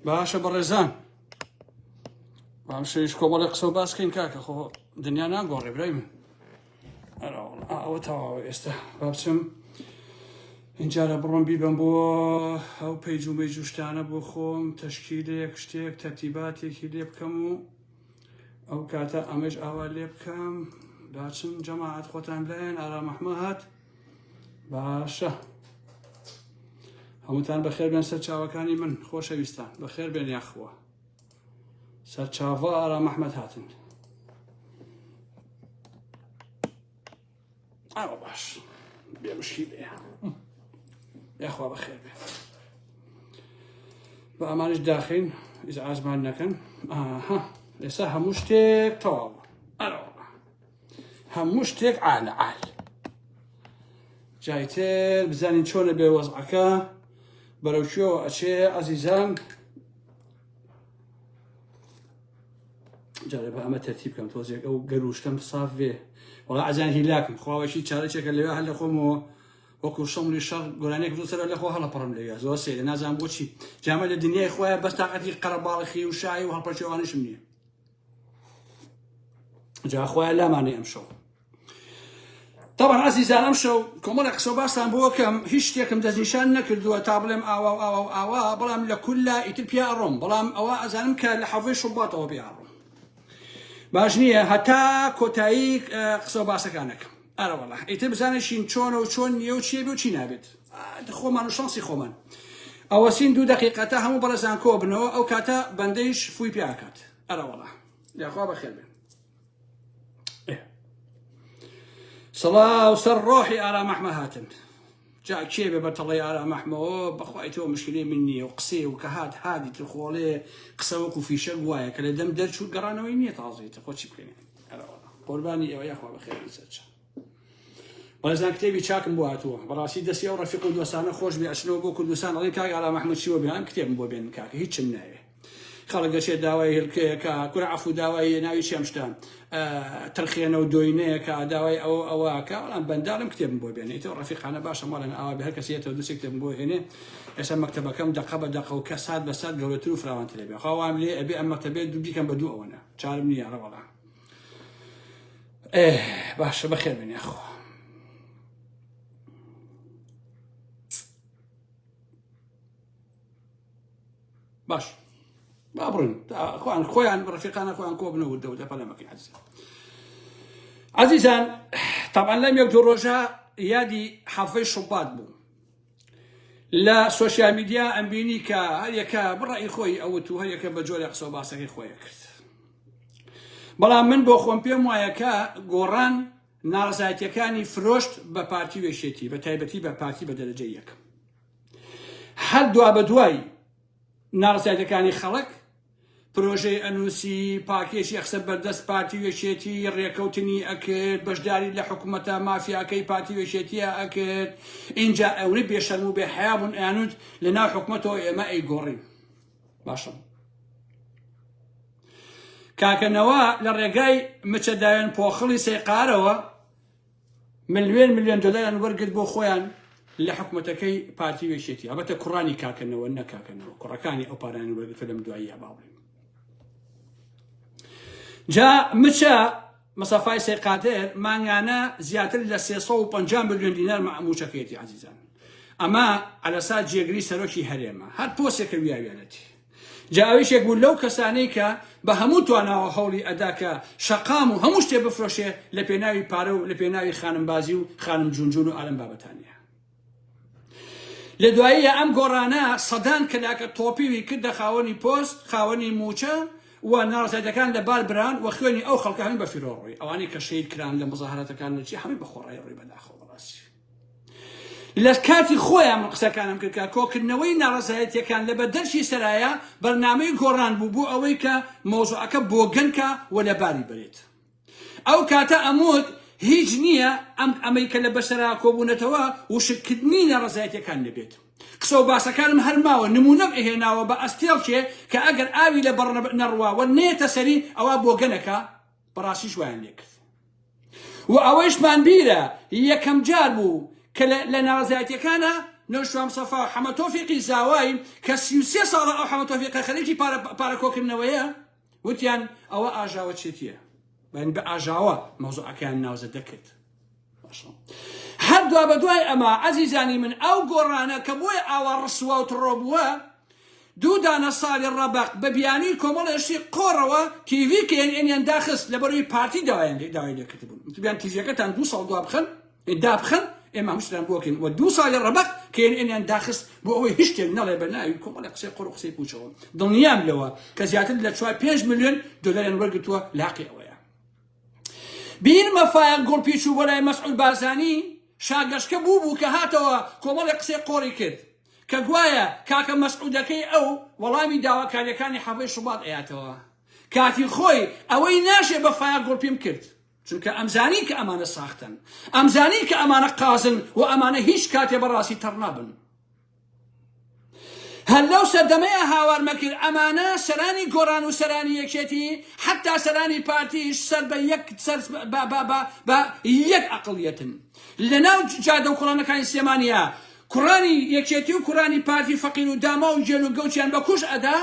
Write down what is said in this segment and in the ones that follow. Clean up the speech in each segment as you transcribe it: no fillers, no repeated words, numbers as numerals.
باشە بەڕێزان بام شەویش کۆمەڵی قسە و باسکەین کاکە خۆ دنیا ناگۆڕێ برای من ئەوە تەواوە ئێستا با بچم ئینجارە بڕۆم بیبەم بۆ ئەو page و مەیج و شتانە بۆ خۆم تەشکیلێک شتێک تەرتیباتێکی لێ بکەم و ئەو کاتە ئەمەش ئاوا لێ بکەم باچم جەماعەت خۆتان لایەن ئارام ئەحمە هات باشە هەمووتان بەخێر بێن سەر چاوەکانی من خۆشەویستان بەخێر بێن یاخوا سەر چاڤە ئارام ئەحمەد هاتن ئاوە باش بێ مشکیلەیە یاخوا بەخێر بێ بە ئەمانش داخین ئیزعاجمان نەکەن ئاها ئێستا هەموو شتێک تەواو ئەرەوە هەموو شتێک عالە عال جایتر بزانین چۆنە بێ وەزعەکە بەرەو کوێوە ئەچێ ئەزیزان جارێ بە ئەمە تەرتیب کەم تۆزێک ئەو گەروشتەم ساف بێ وەڵا ئەزان هیلاکم خواوەکی چارەچێکە لەوێ هەر لە خۆمەوە وەکو شەمڵی شەڕ گۆرانێک زۆر سەر لە خۆ هەڵەپەڕم لەوێ زۆر سەیرە نازانم بۆچی جامە لە دنیای خۆیان بەس تاقەتی قەرەباڵخی و شایی و هەڵپەرچەوانیشم نییە جا خۆیان لامانەی ئەم شەو طبعا عزیزان ئەم شەو کۆمەڵە قسە باسان بۆ کەم هیچ شتێکم دەستنیشان نەکردووە تا بڵێم ئاوا و ئاوا و ئاوا بەڵام لە کوللا ئیتر پیا ئەڕۆم بەڵام ئەوە ئەزانم کە لە حەڤەی شوباتەوە پیا ئەڕۆم باش نییە هەتا کۆتایی قسە و باسەکانەکەم ئەرە وەڵا ئیتر بزانە شین چۆنە و چۆن نییە و چیە بێ و چی نابێت خۆمان و شانسی خۆمان ئەوەسین دوو دقیقە تا هەموو بەڕێزان کۆ بنەوە ئەو کاتە بەندەیش فوی پیاکات ئەرە وەڵا یاخوا بەخێر بێن سڵاو سەر ڕۆحی ئارام ئەحمە هاتن جا کێ بێ بەتەڵی ئارام ئەحمەوە بەخوای تۆ مشکلی من نییە و قسەی و کە هات هادی تر خۆڵێ قسە وەکو فیشەک وایە کە لە دەم دەرچوو گەڕانەوەی نییە تازەی تر خۆ چی بکەین قوربانی ئێوە یاخوا بەخێر بن سەرچە بەڕێزان کتێبی چاکم بۆ هاتووە بەڕاستی دەستی ئەو ڕەفیق و دۆستانە خۆش بێ ئەچنەوە بۆ کوردستان ئەڵێن کاک ئارام ئەحمەد چی بۆ بێن ئەم کتێبم بۆ بێنن کاکە هیچم ناوێ خەڵک دەچێت داوای هێلکەیەکە کورە عەفو داوای ناوی چی ئەم شتە ترخێنە و دۆینەیەکە داوای ئەوە ئەوەکە بەڵام بەنداڵم کتێبم بۆ بێنێ ئیتر ڕەفیقانە باشە ماڵێن ئاوا بێ هەر کەسی یەتەوە دوو سێ کتێبم بۆ هێنێ ئێستا مەکتەبەکەم دەقە بە دەقە و کە سات بە سات گەورەتر و فراوانتر بێ خوا وام لێ ئەبێ ئەم مەکتەبێ دوو بیکەم بە دوو ئەوەنە چارم نییە ڕەوەڵا باشە بەخێر بێن یاخوا باش با بڕین خۆیان خۆیان ڕفیقانە خۆیان کۆ بنە وردە وردە پەلەمەکەی عەزیزان عەزیزان طبعا لەم یەک دوو ڕۆژە یادی حەفەی شوبات بوو لە social media ئەمبینی کە هەریەکە بڕی خۆی ئەوت و هەریەکە بە جۆرە قسە و باسەکەی خۆی کرد بەڵام من بۆ خۆم پێم وایە کە گۆڕان ناڕزایەتیەکانی فرۆشت بە پارتی وێشێتی بە تایبەتی بە پارتی بە دەرەجە یەکەم هەر دوا بە دوای ناڕزایەتەکانی خەڵک پرۆژەی ئەنووسی، پاکێجی ئەخستە بەردەست پارتی و یەکێتی، ڕێکەوتنی ئەکرد، بەشداری لە حکومەتە مافیاکەی پارتی و یەکێتییا ئەکرد، ئینجا ئەونە بێشەرم و بێ حەیا بوون ئەیانوت لە ناو حکومەتەوە ئێمە ئەیگۆڕین. باشە کاکە نەوا لە ڕێگای مچە داوێن پۆخڵی سەیقارەوە ملوێن ملیۆن دۆلاریان وەرگرت بۆ خۆیان لە حکومەتەکەی پارتی و یەکێتی ئەبەتە کوڕانی کاکەنەوە نە کاکەنەوە کوڕەکانی ئەو پارانیان وەرگرتوە لەم دواییە با بڵێین جا مچە مەسافای سەی قادر مانگانە زیاتر لە 350 ملیۆن دینار موچەکەیەتی عزیزان ئەمە عەلەسا جێگری سەرۆکی هەرێمە هەر پۆسێکە ویاویانەتی جا ئەویش یەک بوو لەو کەسانەی کە بە هەموو تواناوە هەوڵی ئەدا کە شەقام و هەموو شتێ بفرۆشێ لە پێناوی پارە و لە پێناوی خانمبازی و خانم جونجون و ئالەم بابەتانە. لە دواییە ئەم گۆڕانە سەدان کەلاکە تۆپیوی کردە خاوەنی پۆست، خاوەنی مووچە و ناڕەزایەتیەکان لە بار بران و خوێنی ئەو خەڵکە هەمووی بە فیرۆ ڕۆی. ئەوانەی کە شەهید کران لە مزاهەراتەکان لە چی هەمووی بە خۆڕایی ڕۆی بەداخەوە بەڕاستی. لە کاتی خۆیان من قسەکانم کرد کە کۆکردنەوەی ناڕەزایەتیەکان لە بەردەرکی سەرایە بەرنامەی گۆڕان بوو بۆ ئەوەی کە مەوزوعەکە بۆگەن کا و لە باری بەرێت. ئەو کاتە ئەموت هیچ نییە ئەم ئەمەی کە لە بەسەرا کۆبوونەتەوە وشککردنی ناڕەزایەتیەکان نەبێت. قسە و باسەکانم هەر ماوە نموونەم ئەهێناوە بە ئەستێڵکێ کە ئەگەر ئاوی لە بەڕ نەڕوا و نەیەتە سەری ئەوا بۆگەنەکا بەڕاستیش وایان لێکرد. و ئەوەیشمان بیرە یەکەم جار بوو کە لە ناڕەزایەتیەکانا. نەوشیروان مستەفا و حەمە تۆفیقی زاوای کە 33 ساڵە ئەو حەمە تۆفیقە خەریکی پارە پارە کۆکردنەوەیە وتیان ئەوە ئاژاوە چێتیە بەن بە ئاژاوە مەوزوعەکەیان ناوزەدە کرد. هەر دوا بە دوای ئەمە عەزیزانی من ئەو گۆڕانە کە بۆیە ئاوا ڕسوا و تڕۆ بووە دوو دانە ساڵی ڕەبەق بە بیانووی کۆمەڵێ شتی قۆڕەوە تیڤی کێن ئێنیان داخست لەبەرەوەی پارتی داوایان داوای لێکردبوون وتبیان تیڤیەکەتان دوو ساڵ دوا بخەن دابخەن ئێمە هەموو شتان بۆکەین و دوو ساڵی ڕەبەق کێن ئێنیان داخست بۆ ئەوەی هیچ شتێک نەڵێ بە ناوی کۆمەڵێ قسەی قۆڕ و قسەی پوچەوە دڵنیام لەوە کە زیاتر لە چوار پێنج ملیۆن دۆلاریان وەرگرتووە لە حەقی ئەوەیە بیرمە فایەق گوڵپی چوو بۆ لای مەسعود بارزانی، شاگەشکە بوو بوو کە هاتەوە کۆمەڵێک قسەی قۆڕی کرد کە گوایە کاکە مەسعودەکەی ئەو وەڵامی داواکاریەکانی حەڤەی شوبات ئەیاتەوە. کاتی خۆی ئەوەی ناشێ بە فایەق گوڵپیم کرد چونکە ئەمزانی کە ئەمانە ساختەن، ئەمزانی کە ئەمانە قازن و ئەمانە هیچ کاتێ بەڕاستی تەڕ نابن. هەر لەو سەردەمەیا هاوارمە کرد ئەمانە سەرانی گۆڕان و سەرانی یەکێتی حەتا سەرانی پارتیش سەر بە یەک سەر بە بە بە بە یەک ئەقڵیەتن لەناو جادە و کوڵانەکانی سلێمانیا کوڕانی یەکێتی و کوڕانی پارتی فەقیر و داماو و گێل و گەوجیان بە کوش ئەدا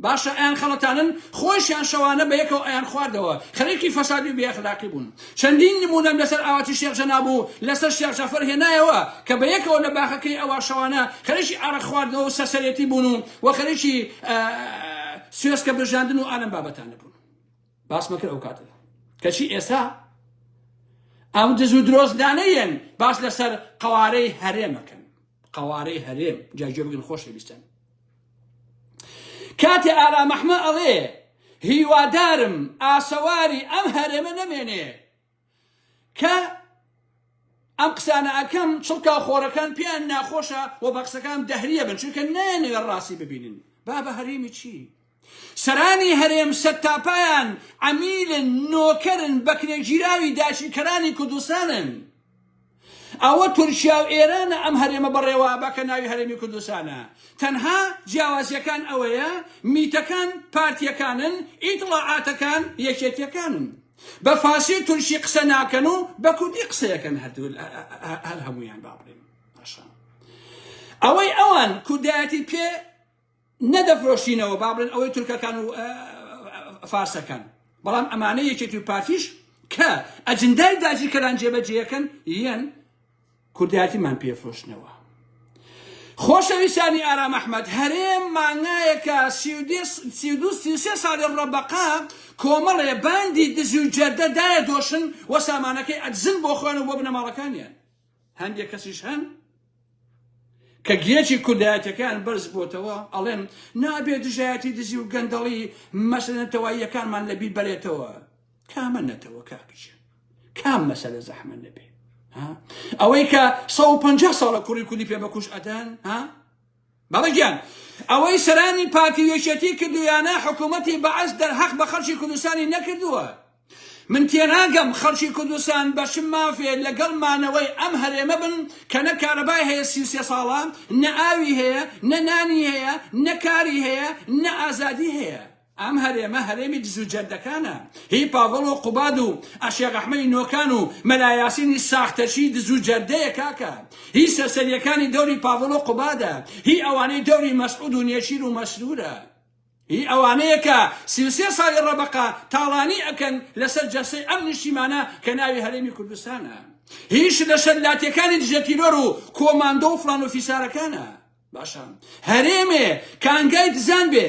باشە ئەیان خەڵەتانن خۆیشیان شەوانە بەیەکەوە ئەیان خواردەوە خەریکی فەسادی و بێ ئەخلاقی بوون چەندین نمونەم لەسەر ئاواتی شێخ جەناب و لەسەر شێخ جەعفەر هێنایەوە کە بەیەکەوە لە باخەکەی ئەوا شەوانە خەریکی ئارەق خواردنەوە و سەرسەرێتی بوون و و خەریکی سوێسکە برژاندن و ئالەم بابەتانە بوون باسمە کرد ئەو کاتە کەچی ئێستا ئەم دز و درۆزدانەیەن باس لەسەر قەوارەی هەرێمەکەن قەوارەی هەرێم جا گوێ بگرن خۆشەویستان کاتێ ئارام ئەحمە ئەڵێ هیوادارم ئاسەواری ئەم هەرێمە نەمێنێ کە ئەم قسانە ئەکەم چڵکا خۆرەکان پێیان ناخۆشە و بە قسەکان دەهریە بن چونکە نایەنەوێ ڕاستی ببینن بابە هەرێمی چی سەرانی هەرێم سەرتاپایان عەمیلن نۆکەرن بەکرێگیراوی داگیرکەرانی کوردستانن ئەوە تورکیا و ئێرانە ئەم هەرێمە بەڕێوە ئەبا کە ناوی هەرێمی کوردستانە تەنها جیاوازیەکان ئەوەیە میتەکان پارتیەکانن ئیتڵاعاتەکان یەکێتیەکانن بە فارسی و تورکی قسە ناکەن و بە کوردی قسەیەکەن هەر هەمویان با بڵێن باشە ئەوەی ئەوان کوردایەتی پێ نەدەفرۆشینەوە با بڵێن ئەوەی تورکەکان و فارسەکان بەڵام ئەمانە یەکێتی و پارتیش کە ئەجندای داگیرکەران جێبەجێەکەن یەن کوردایەتیمان پێفرۆشنەوە خۆشەویستانی ئارام ئەحمەد هەرێم مانگایەکە 33 ساڵی ڕەبەقا کۆمەڵێ باندی دزی و جەردە دایە دۆشن و سامانەکەی ئەدزن بۆ خۆیان و بۆ بنەماڵەکانیان هەندێک کەسیش هەن کە گێچی کوردایەتەکەیان بەرز بۆتەوە ئەڵێن نابێ دژایەتی دزی و گەندەڵی مەسەلە نەتەواییەکانمان لەبیر بەرێتەوە کامە نەتەوە کاکیان کام مەسەلە زەحمە نەبێ ئەوەی کە 150 ساڵە کوڕی کوردی پێ بەکوش ئەدەن ها بەڵێ گیان ئەوەی سەرانی پارتی و یەکێتی کردویانە حکوومەتی بەعس دەرهەق بە خەڵکی کوردستانی نەکردووە من تێناگەم خەڵکی کوردستان بە چ مافێ لەگەڵ مانەوەی ئەم هەرێمە بن کە نە کارەبای هەیە 33 ساڵە نە ئاوی هەیە نە نانی هەیە نە کاری هەیە نە ئازادی هەیە ئەم هەرێمە هەرێمی دز و جەردەکانە هی پاڤڵ و قوباد و ئەشێخ ئەحمەی نۆکان و مەلا یاسینی ساختەچی دز و جەردەیە کاکە هی سەرسەریەکانی دەوری پاڤڵ و قوبادە هی ئەوانەی دەوری مەسعود و نێچیر و مەسرورە هی ئەوانەیە کە 33 ساڵی ڕەبەقە تاڵانی ئەکەن لەسەر جەستەی ئەم نیشتیمانە کە ناوی هەرێمی کوردستانە هیچ لە شەلاتیەکانی دژە تیرۆر و کۆماندۆ و فڵان و فیسارەکانە باشە هەرێمێ کانگای دزان بێ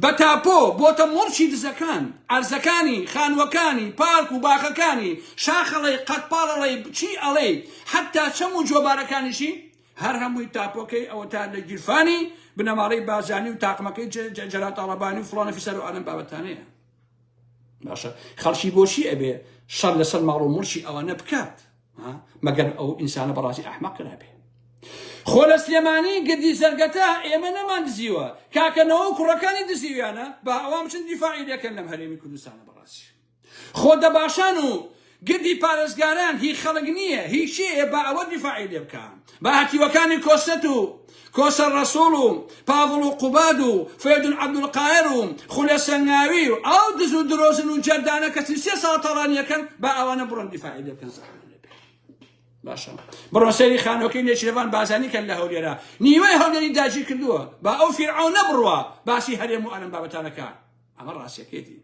بە تاپۆ بۆتە موڵکی دزەکان، عەرزەکانی، خانوەکانی، پارک و باخەکانی، شاخەڵەی، قەدپاڵەڵەی، چی ئەڵێی، حەتتا چەم و جۆبارەکانیشی هەر هەمووی تاپۆکەی ئەوەتا لە گیرفانی بنەماڵەی بارزانی و تاقمەکەی جەلال تاڵەبانی و فڵانە فیسار و ئالەم بابەتانەیە. باشە خەڵکی بۆچی ئەبێ شەڕ لەسەر ماڵ و موڵکی ئەوانە بکات؟ مەگەر ئەو ئینسانە بەڕاستی ئەحمەق کرابێ خۆ لە سلێمانی گردی زەرگەتە ئێمە نەمان دزیوە کاکەنەوە و کوڕەکانی دزیویانە با ئەوان بچن دیفاعی لێکەن لەم هەرێمی کوردستانە بەڕاستی خۆ دەباشان و گردی پارێزگاران هی خەڵک نییە هی کێیە با ئەوە دیفاعی لێ بکە با هەتیوەکانی کۆسەت و کۆسەر ڕەسوڵ و پاڤڵ و قوباد و فێدون عەبدولقاهر و خولە سەنگاوی و ئەو دز و درۆزن و جەردانە کە 33 ساڵ تاڵانیەکەن با ئەوانە بڕۆن دیفاعی لێ بکەن زەحمەت نەبێ. باشە بڕۆ سەیری خانۆکەی نێچیرڤان بازانی کەن لە هەولێرە نیوەی هەولێری داگیر کردووە با ئەو فیرعەونە بڕوا باسی هەرێم و ئەلەم بابەتانەکە ئەمە ڕاستیەکەیتی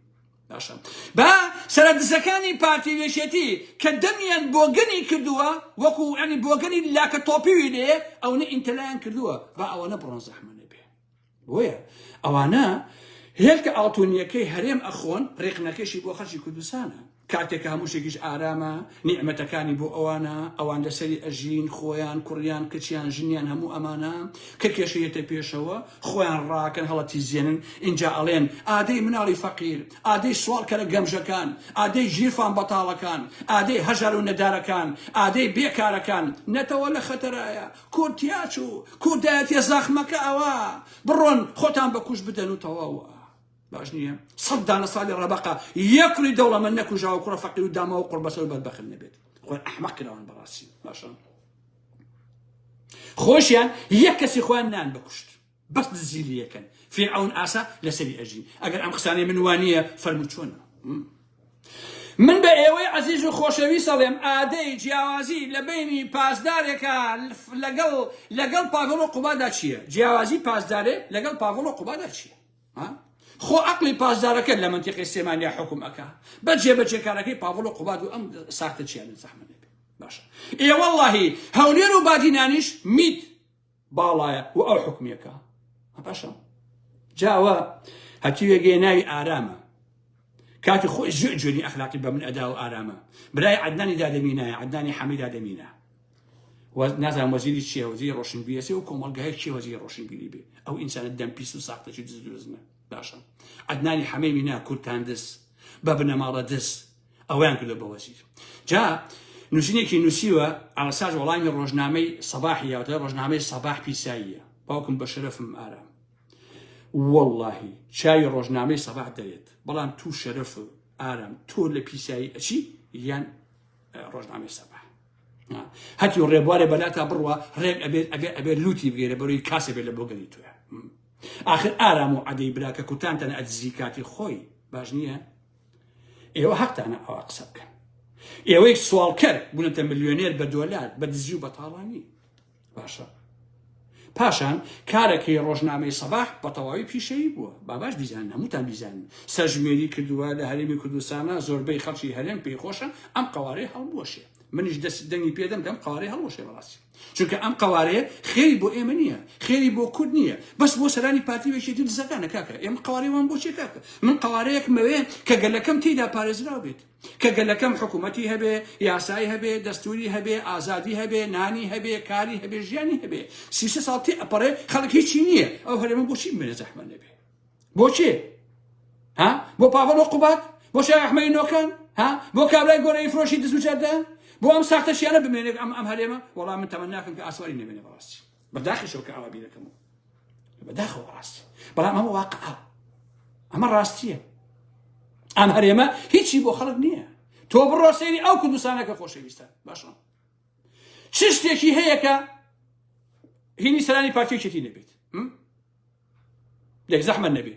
باشە با سەرە دزەکانی پارتی و یەکێتی کە دەمیان بۆگەنی کردووە وەکو ینی بۆگەنی لاکە تۆپیوی لێ ئەونە ئینتەلایان کردووە با ئەوەنە بڕۆن زەحمە نەبێ بۆیە ئەوانە هێلکە ئاڵتونیەکەی هەرێم ئەخۆن ڕێقنەکەشی بۆ خەڵکی کوردستانە کاتێک کە هەموو شتێکیش ئارامە نیعمەتەکانی بۆ ئەوانە ئەوان لەسەری ئەژین خۆیان کوڕیان کچیان ژنیان هەموو ئەمانە کە کێشە یەتە پێشەوە خۆیان ڕاکەن هەڵەتیزێنن ئینجا ئەڵێن ئادەی مناڵی فەقیر ئادەی سواڵکەرە گەمژەکان ئادەی ژیرفان بەتاڵەکان ئادەی هەژار و نەدارەکان ئادەی بێکارەکان نەتەوە لە خەتەرایە کورد تیاچوو کوردایەتیە زەخمەکە ئەوە بڕۆن خۆتان بە کوش بدەن و تەواوە باش نییە سەد دانە ساڵی ڕەبەقە یەک کوڕی دەوڵەمەند نەکوژاوە کوڕە فەقیر و داماو و قوڕبەسەر و بەدبەخت نەبێت خۆیان ئەحمەق کراون بەڕاستی باشە خۆشیان یەک کەسی خۆیان نان بکوشت بەس دزی لەکەن فیرعەون ئاسا لەسەری ئەژین ئەگەر ئەم قسانەی من وانە فەرموو چۆنە من بە ئێوەی عەزیز و خۆشەویست ئەڵێم ئادەی جیاوازی لە بەینی پاسدارێکا لەگەڵ لەگەڵ پاڤڵ و قوبادا چییە؟ جیاوازی پاسدارێ لەگەڵ پاڤڵ و قوبادا چییە؟ خۆ عەقڵی پاسدارەکە لە مەنتیقی سلێمانیا حوکم ئەکا بە جێبەجێکارەکەی پاڤڵ و قوباد و ئەم ساختە چیانە زەحمەت نەبێ باشە ئێ وەڵڵاهی هەولێر و بادینانیش میت باڵایە و ئەو حکومیەکە باشە جاوە هەتیوێگەیە ناوی ئارامە کاتی خۆی زۆر جوێنی ئەخلاقی بە من ئەدا و ئارامە برای عەدنانی دادەمینایە عەدنانی حەمەی دادەمینە نازانم وەزیری چیە وەزیری ڕۆشنبیرەسێ و کۆمەڵگای چیە وەزیری ڕۆشنبیری بێ ئەو ئینسانە دەم پیس و ساختەچی دز درزنە باشە عەدنانی حەمەی مینا کورتان دز بە بنەماڵە دز ئەوەیان کردو بە وەزیر جا نووسینێکی نووسیوە ئاساش وەڵامی ڕۆژنامەی سەباحی یاوتە ڕۆژنامەی سەباح پیساییە باوکم بە شەرەفم ئارام وەڵاهی چاوی ڕۆژنامەی سەباح دەرێت بەڵام تو شەرەف ئارام تۆ لە پیسایی ئەچی یان ڕۆژنامەی سەباح هەتی و ڕێبوارێ بەلاتا بڕوە ڕێک ئەبێت ئەبێ ئەبێ لوتی بگەێرە بەروی کاسێ بێت لە بۆگەنی توێ آخر ئارام و عەدەی براکە کوتانتان ئەدزی کاتی خۆی باش نییە ئێوە حەقتانە ئەوە قسە بکەن ئێوەی سواڵکەر بوونەتە ملیۆنێر بە دۆلار بە دزی و بە تاڵانی باشە پاشان کارەکەی ڕۆژنامەی سەباح بە تەواوی پیشەیی بووە با باش بیزانن هەمووتان بیزانن سەرژمێری کردووە لە هەرێمی کوردستانە زۆربەی خەڵکی هەرێم پێی خۆشە ئەم قەوارەی هەڵبوەشێ منیش دەست دەنگی پێدەم دەم قوارەی هەڵوەشێ بەڕاستی چونکە ئەم قوارەیە خێری بۆ ئێمە نییە خێری بۆ کورد نییە بەس بۆ سەرانی پارتی و یەکێتی دزەکانە کاکە ئێمە قوارەی وان بۆ چێ کاکە من قوارەیەک مەوێ کە گەلەکەم تێیدا پارێزراو بێت کە گەلەکەم حکوومەتی هەبێ یاسای هەبێ دەستوری هەبێ ئازادی هەبێ نانی هەبێ کاری هەبێ ژیانی هەبێ 33 ساڵ تێ ئەپەڕێ خەڵک هیچی نییە ئەو هەرێمە بۆچی بمێنێ زەحمەت نەبێ بۆچی ها بۆ پاڤڵ و قوباد بۆ شای ئەحمەی نۆکان ها بۆ کابرای گۆرەی فرۆشی دز و جەردە بۆ ئەم ساختەچیانە بمێنێت ئەم ئەم هەرێمە وەڵام من تەمەن ناکەم کە ئاسواری نەمێنێ بەڕاستی بەداخیشەوە کە ئاوا بیرەکەمەوە بەداخەوە ڕاستی بەڵام ئەمە واقع ئەمە ڕاستیە ئەم هەرێمە هیچی بۆ خەڵک نییە تۆ بڕۆ سەیری ئەو کوردستانە کە خۆشەویستە باشە چ شتێکی هەیە کە هینی سەرانی پارتیەکێتی نەبێت دەی زەحمەت نەبێ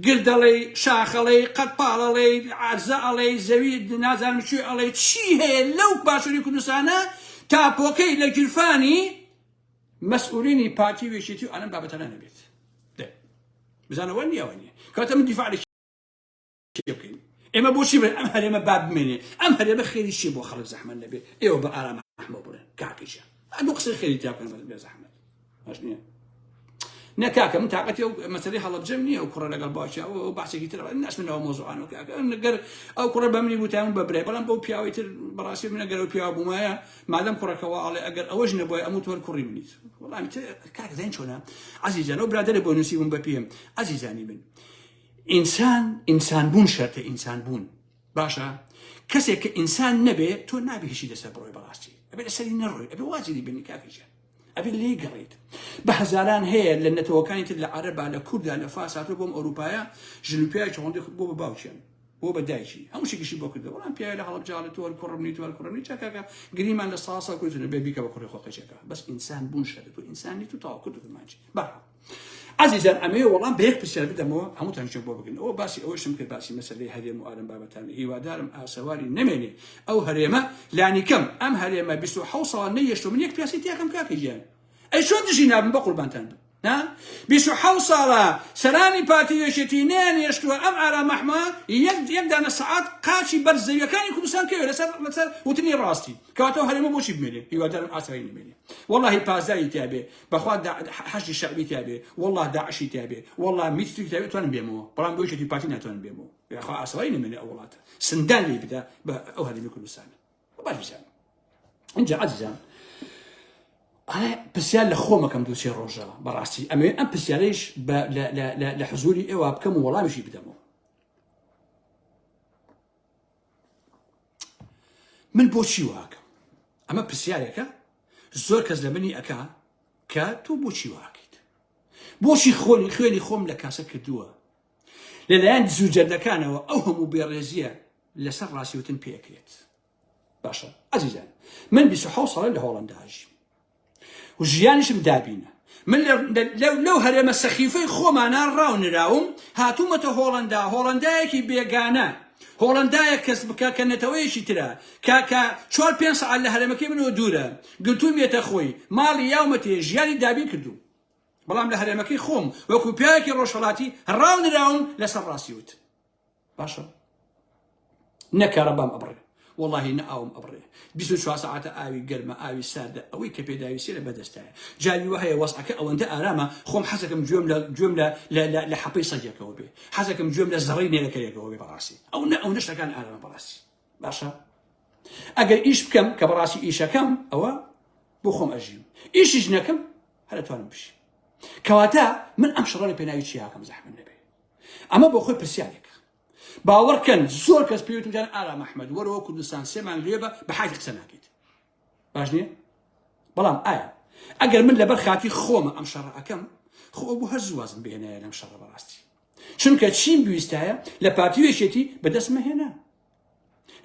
گردەڵێی شاخەڵێی قەدپاڵەڵێی عەرزە ئەڵێی زەوی نازانم کوێ ئەڵێی چی هەیە لەو باشووری کوردستانە تاپۆکەی لە گیرفانی مەسئولینی پارتی و یەکێتی و ئەلەم بابەتانە نەبێت دەی بزانەوە نییە ئەوە نییە کەواتە من دیفاع لە کێ بکەین ئێمە بۆچی بڵێن ئەم هەرێمە با بمێنێ ئەم هەرێمە خێری چیە بۆ خەڵک زەحمەت نەبێ ئێوە بە ئارام ئەحمە بڵێن کاکە گیان دوو قسەی خێری تیا بکەن بێ زەحمەت باش نییە نە کاکە من تاقەتی ئەو مەسەلەی هەڵەبجەم نییە ئەو کوڕە لەگەڵ باوکی ئەو ئەو باسێکی تر ناچمە مۆزوعانەوە کاکە گەر ئەو کوڕە بە منی بوتایە من بە برای بەڵام بەو پیاوەی تر بەڕاستی من ئەگەر ئەو پیاوە بوومایە مادەم کوڕەکە وا ئەڵێ ئەگەر ئەوەش نەبووایە ئەموت هەر کوڕی منیت وەڵام تر کاکە زین چۆنە عەزیزان ئەو برادەرە بۆ نووسیبووم بە پێم عەزیزانی من ئینسان ئینسان بوون شەرتە ئینسان بوون باشە کەسێک کە ئینسان نەبێ تۆ نابێ هیچی لەسەر بڕۆی بەڕاستی ئەبێ لەسەری نەڕۆی ئەبێ وازی لێ بێنی کاکە گیان ئەبێ لێی گەڕیت بە هەزاران هەیە لە نەتەوەکانی تر لە عەرەبا لە کووردا لە فارس هاتووە بۆم ئەوروپایە ژن و پیاوێکی هۆندی بۆ بە باوکیان بۆ بە دایکی هەموو شتێکیشی بۆ کردەوە بەڵام پیاوی لە هەڵەبجاڵێ تۆ هەر کوڕم نی تۆ هەر کوڕم نی چاکاکە گریمان لە ساڵ ساڵ کوردن بێ بیکە بە کوڕی خۆ قەیچەکە بەس ئینسان بوون شەرت تۆ ئینسان نیت و تەواو کورد و کرمانجی بەرحاڵ. عەزیزان ئەمەوێ وەڵام بە یەک پرسیار بدەمەوە هەمووتان گوێم بۆ بگرن ئەوە باسی ئەوەشم کرد باسی مەسەلەی هەرێم و ئالەم بابەتانە هیوادارم ئاسەواری نەمێنێ ئەو هەرێمە لانیکەم ئەم هەرێمە 27 ساڵ نەیەشتۆ من یەک پیاسی تیاکەم کاکە گیان ئەی چۆن دژی نابم بە قوربانتان بم ها 27 ساڵە سەرانی پارتی و یەکێتی نەیانهێشتووە ئەم ئارام ئەحمە یەک یەک دانە سەعات قاچی بەر زەویەکانی کوردستان کەوێ لەسەر لەسەر وتنی ڕاستی کەواتە ئەو هەرێمە بۆچی بمێنێ هیوادارم ئاسایی نەمێنێ وەڵاهی پاسداری تیابێ بەخوا حەشدی شەعبی تیابێ وەڵا داعشی تیابێ وەڵا میتری تیابێ توانم بێمەوە بەڵام بۆ یەکێتی پارتی ناتوانم بێمەوە یاخوا ئاسایی نەمێنێ ئەو وڵاتە سندان لێ بدا بە ئەو هەرێمی کوردستانە باش بزانم اینجا عەزیزان ئایا پرسیار لە خۆمەکەم دوو سێ ڕۆژە بەڕاستی ئەمەوێ ئەم پرسیارەیش لە حزوری ئێوە بکەم و وەڵامیشی بدەمەوە من بۆچی واکەم ئەمە پرسیارێکە زۆر کەس لە منی ئەکا کە تۆ بۆچی واکەیت بۆچی خۆنی خوێنی خۆم لە کاسە کردووە لەلایەن دزو جەردەکانەوە ئەو هەموو بێڕێزیە لەسەر ڕاستیوتن پێکرێت باشە ئەزیزان من 26 ساڵە لە هۆڵندا ئەژیم و ژیانیشم دابینە من لەو هەرێمە سەخیفەی خۆمانە ڕاونراوم هاتوومەتە هۆڵندا هۆڵندایەکی بێگانە هۆڵندایە کەس بکە کە نەتەوەیەکی ترە کاکە چوار پێ سەعات لە هەرێمەکەی منەوە دوورە گرتوومیەتە خۆی ماڵی یاومەتێ ژیانی دابین کردووم بەڵام لە هەرێمەکەی خۆم وەکو پیاوێکی ڕۆژهەڵاتی ڕاونراوم لەسەر ڕاستی وت باشە نە کارەبام ئەبڕێ وەڵاهی نە ئاوم ئەبڕێ 24 سەعاتە ئاوی گەرمە ئاوی ساردە ئەوەی کە پێداویستیە لە بەدەستایە جاری وە هەیە وەزعەکە ئەوەندە ئارامە خۆم حەزەکەم گوێم لە گوێم لە لە حەپەی سەگێکەوە بێ حەزەکەم گوێم لە زەڕەی نێرەکەرێکەوە بێ بەڕاستی ئەو نە ئەو نشتەکان ئارامە بەڕاستی باشە ئەگەر ئیش بکەم کە بەڕاستی ئیشەکەم ئەوە بۆ خۆم ئەژیم ئیشیش نەکەم هەر ئەتوانم بژیم کەواتە من ئەم شەڕە لە پێناوی چیاکەم زەحمەت نەبێ ئەمە بۆ خۆی پرسیارێکە باوەڕکەن زۆر کەس پێوتم جان ئارام ئەحمەد وەرەوە کوردستان سێ مانگ لێ بە بە حاجی قسە ناکەیت باش نییە بەڵام ئایا ئەگەر من لەبەر خاتی خۆمە ئەم شەڕە ئەەکەم خۆ بۆ هەر زوازم بهێنایە لەم شەڕە بەڕاستی چونکە چیم بویستایە لە پارتی وێشێتی بەدەستمە هێنا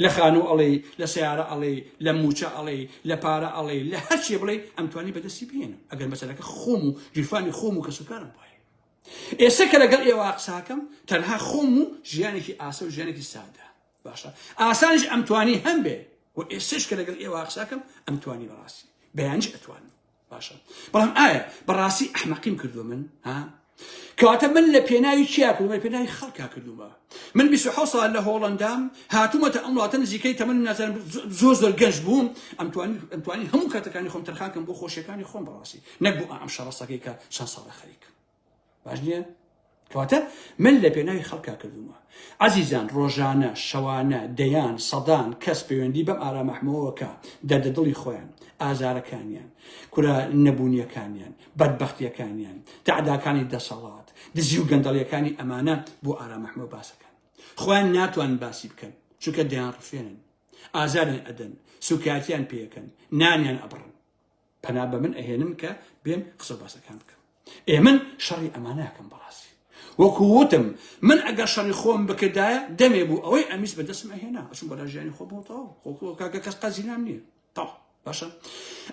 لە خانوو ئەڵێی، لە سەیارە ئەڵێی، لە مووچە ئەڵێی، لە پارە ئەڵێی، لە هەرچێ بڵێی ئەمتوانی بەدەستی بهێنم ئەگەر مەسەلەکە خۆم و گیرفانی خۆم و کەسوکارم بوایە. ئێستا کە لەگەڵ ئێوە قساکەم تەنها خۆم و ژیانێکی ئاسە و ژیانێکی سادە باشە ئاسانیش ئەمتوانی هەم بێ و ئێستش کە لەگەڵ ئێوە قساکەم ئەمتوانی بەڕاستی بەیانیش ئەتوانم باشە بەڵام ئایا بەڕاستی ئەحمەقیم کردووە من ها کەواتە من لە پێناوی چیا کردومە لە پێناوی خەڵکا کردومە من 26 ساڵ لە هۆڵندام هاتوومەتە ئەم وڵاتە نزیکەی تەمەن نازانم زۆر زۆر گەنج بووم ئەمتوانی ئەمتوانی هەموو کاتەکانی خۆم تەرخان کەم بۆ خۆشیەکانی خۆم بەڕاستی نەک بۆ ئەم شەڕەسەکەی کە چەند ساڵە خەریکم باش نییە؟ کەواتە من لە پێناوی خەڵکا کردومە عەزیزان ڕۆژانە شەوانە دەیان سەدان کەس پەیوەندی بەم ئارام ئەحمەوە کە دەردە دڵی خۆیان ئازارەکانیان کورە نەبوونیەکانیان بەدبەختیەکانیان تەعداکانی دەسەڵات دزی و گەندەڵیەکانی ئەمانە بۆ ئارام ئەحمەوە باسەکەن خۆیان ناتوان باسی بکەن چونکە دەیان ڕفێنن ئازاریان ئەدەن سوکایەتیان پێەکەن نانیان ئەبڕن پەنا بە من ئەهێنن کە بێم قسە باسەکان بکەم ئێ من شەڕی ئەمانەکەم بەڕاستی وەکو وتم من ئەگەر شەڕی خۆم بکردایە دەمێ بوو ئەوەی ئەمیس بەدەستم ئەهێنا ئەچوم بەلا ژیانی خۆ بۆ تەواو خۆ کاکە کەس قەزینام نییە تەواو باشە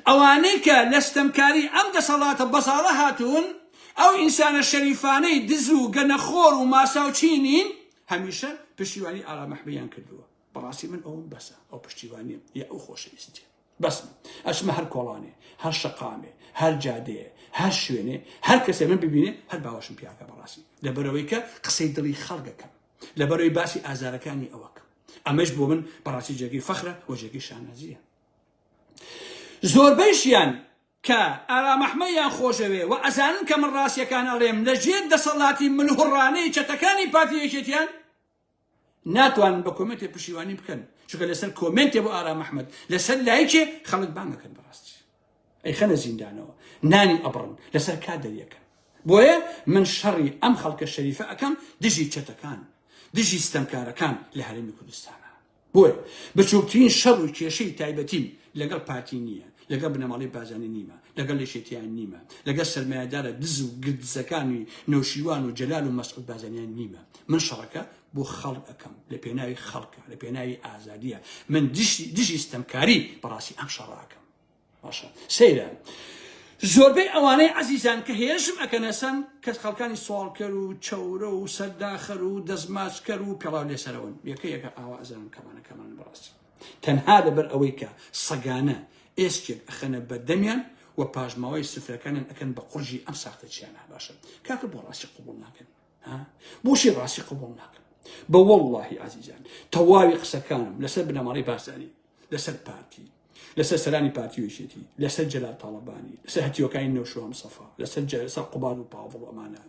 ئەوانەی کە لە ستەمکاری ئەم دەسەڵاتە بەزاڵە هاتوون ئەو ئینسانە شەریفانەی دز و گەنەخۆر و ماساوچینین هەمیشە پشتیوانی ئارام ئەحمەیان کردووە بەڕاستی من ئەوم بەسە ئەو پشتیوانیە یا ئەو خۆشەویستیە بەسمە ئەچمە هەر کۆڵانێ هەر شەقامێ هەر جادەیە هەر شوێنێ هەر کەسێ من ببینێ هەر باوەشم پیاکە بەڕاستی لەبەرەوەی کە قسەی دڵی خەڵگەکەم لەبەرەوەی باسی ئازارەکانی ئەوەکەم ئەمەش بۆ من بەڕاستی جێگەی فەخرە و جێگەی شانازیە زۆربەیشیان کە ئارام ئەحمەدیان خۆشەوێ و ئەزانن کە من ڕاستیەکان ئەڵێم لە ژێر دەسەڵاتی ملهوڕانەی چەتەکانی پارتی یەکێتیان ناتوانن بە کۆمێنتێ پشیوانی بکەن چونکە لەسەر کۆمێنتێ بۆ ئارام ئەحمەد لەسەر لایکێ خەڵک بانگەکەن بەڕاستی ئەیخەنە زیندانەوە نانی ئەبڕن لەسەر کار دەریەکەن بۆیە من شەڕی ئەم خەڵکە شەریفە ئەکەم دژی چەتەکان دژی ستەمکارەکان لە هەرێمی کوردستانە بۆیە بچووکترین شەڕ و کێشەی تایبەتیم لەگەڵ پارتی نییە، لەگەڵ بنەماڵەی بارزانی نیمە، لەگەڵ یەکێتیان نیمە، لەگەڵ سەرمایەدارە دز و گردزەکانی نەوشیروان و جەلال و مەسعود بارزانیان نیمە. من شەڕەکە بۆ خەڵک ئەکەم، لە پێناوی خەڵکە، لە پێناوی ئازادییە. من دژی ستەمکاری بەڕاستی ئەم شەڕە ئەکەم. باشە سەیرە. زۆربەی ئەوانەی عەزیزان کە هێرشم ئەکەنە سەن کەس خەڵکانی سواڵکەر و چەورە و سەرداخەر و دەستماچکەر و پێڵاو لێسەرەوەن یەکە یەکە ئاوا ئەزانم کەمانە کەمان بەڕاستی تەنها لەبەر ئەوەی کە سەگانە ئێسکێک ئەخەنە بەردەمیان و پاشماوەی سفرەکانیان ئەکەن بە قورژی ئەم ساختەچیانە باشە کاکە بۆ ڕاستی قبوڵ ناکەن ها بۆچی ڕاستی قبوڵ ناکەن بە وەڵڵاهی ئازیزان تەواوی قسەکانم لەسەر بنەماڵەی بارزانی لەسەر پارتی لەسەر سەرانی پارتی و یەکێتی لەسەر جەلال تاڵەبانی لەسەر هەتیوەکانی نەوشیروان مستەفا لەسەر لەسەر قوباد و پاڤڵ ئەمانە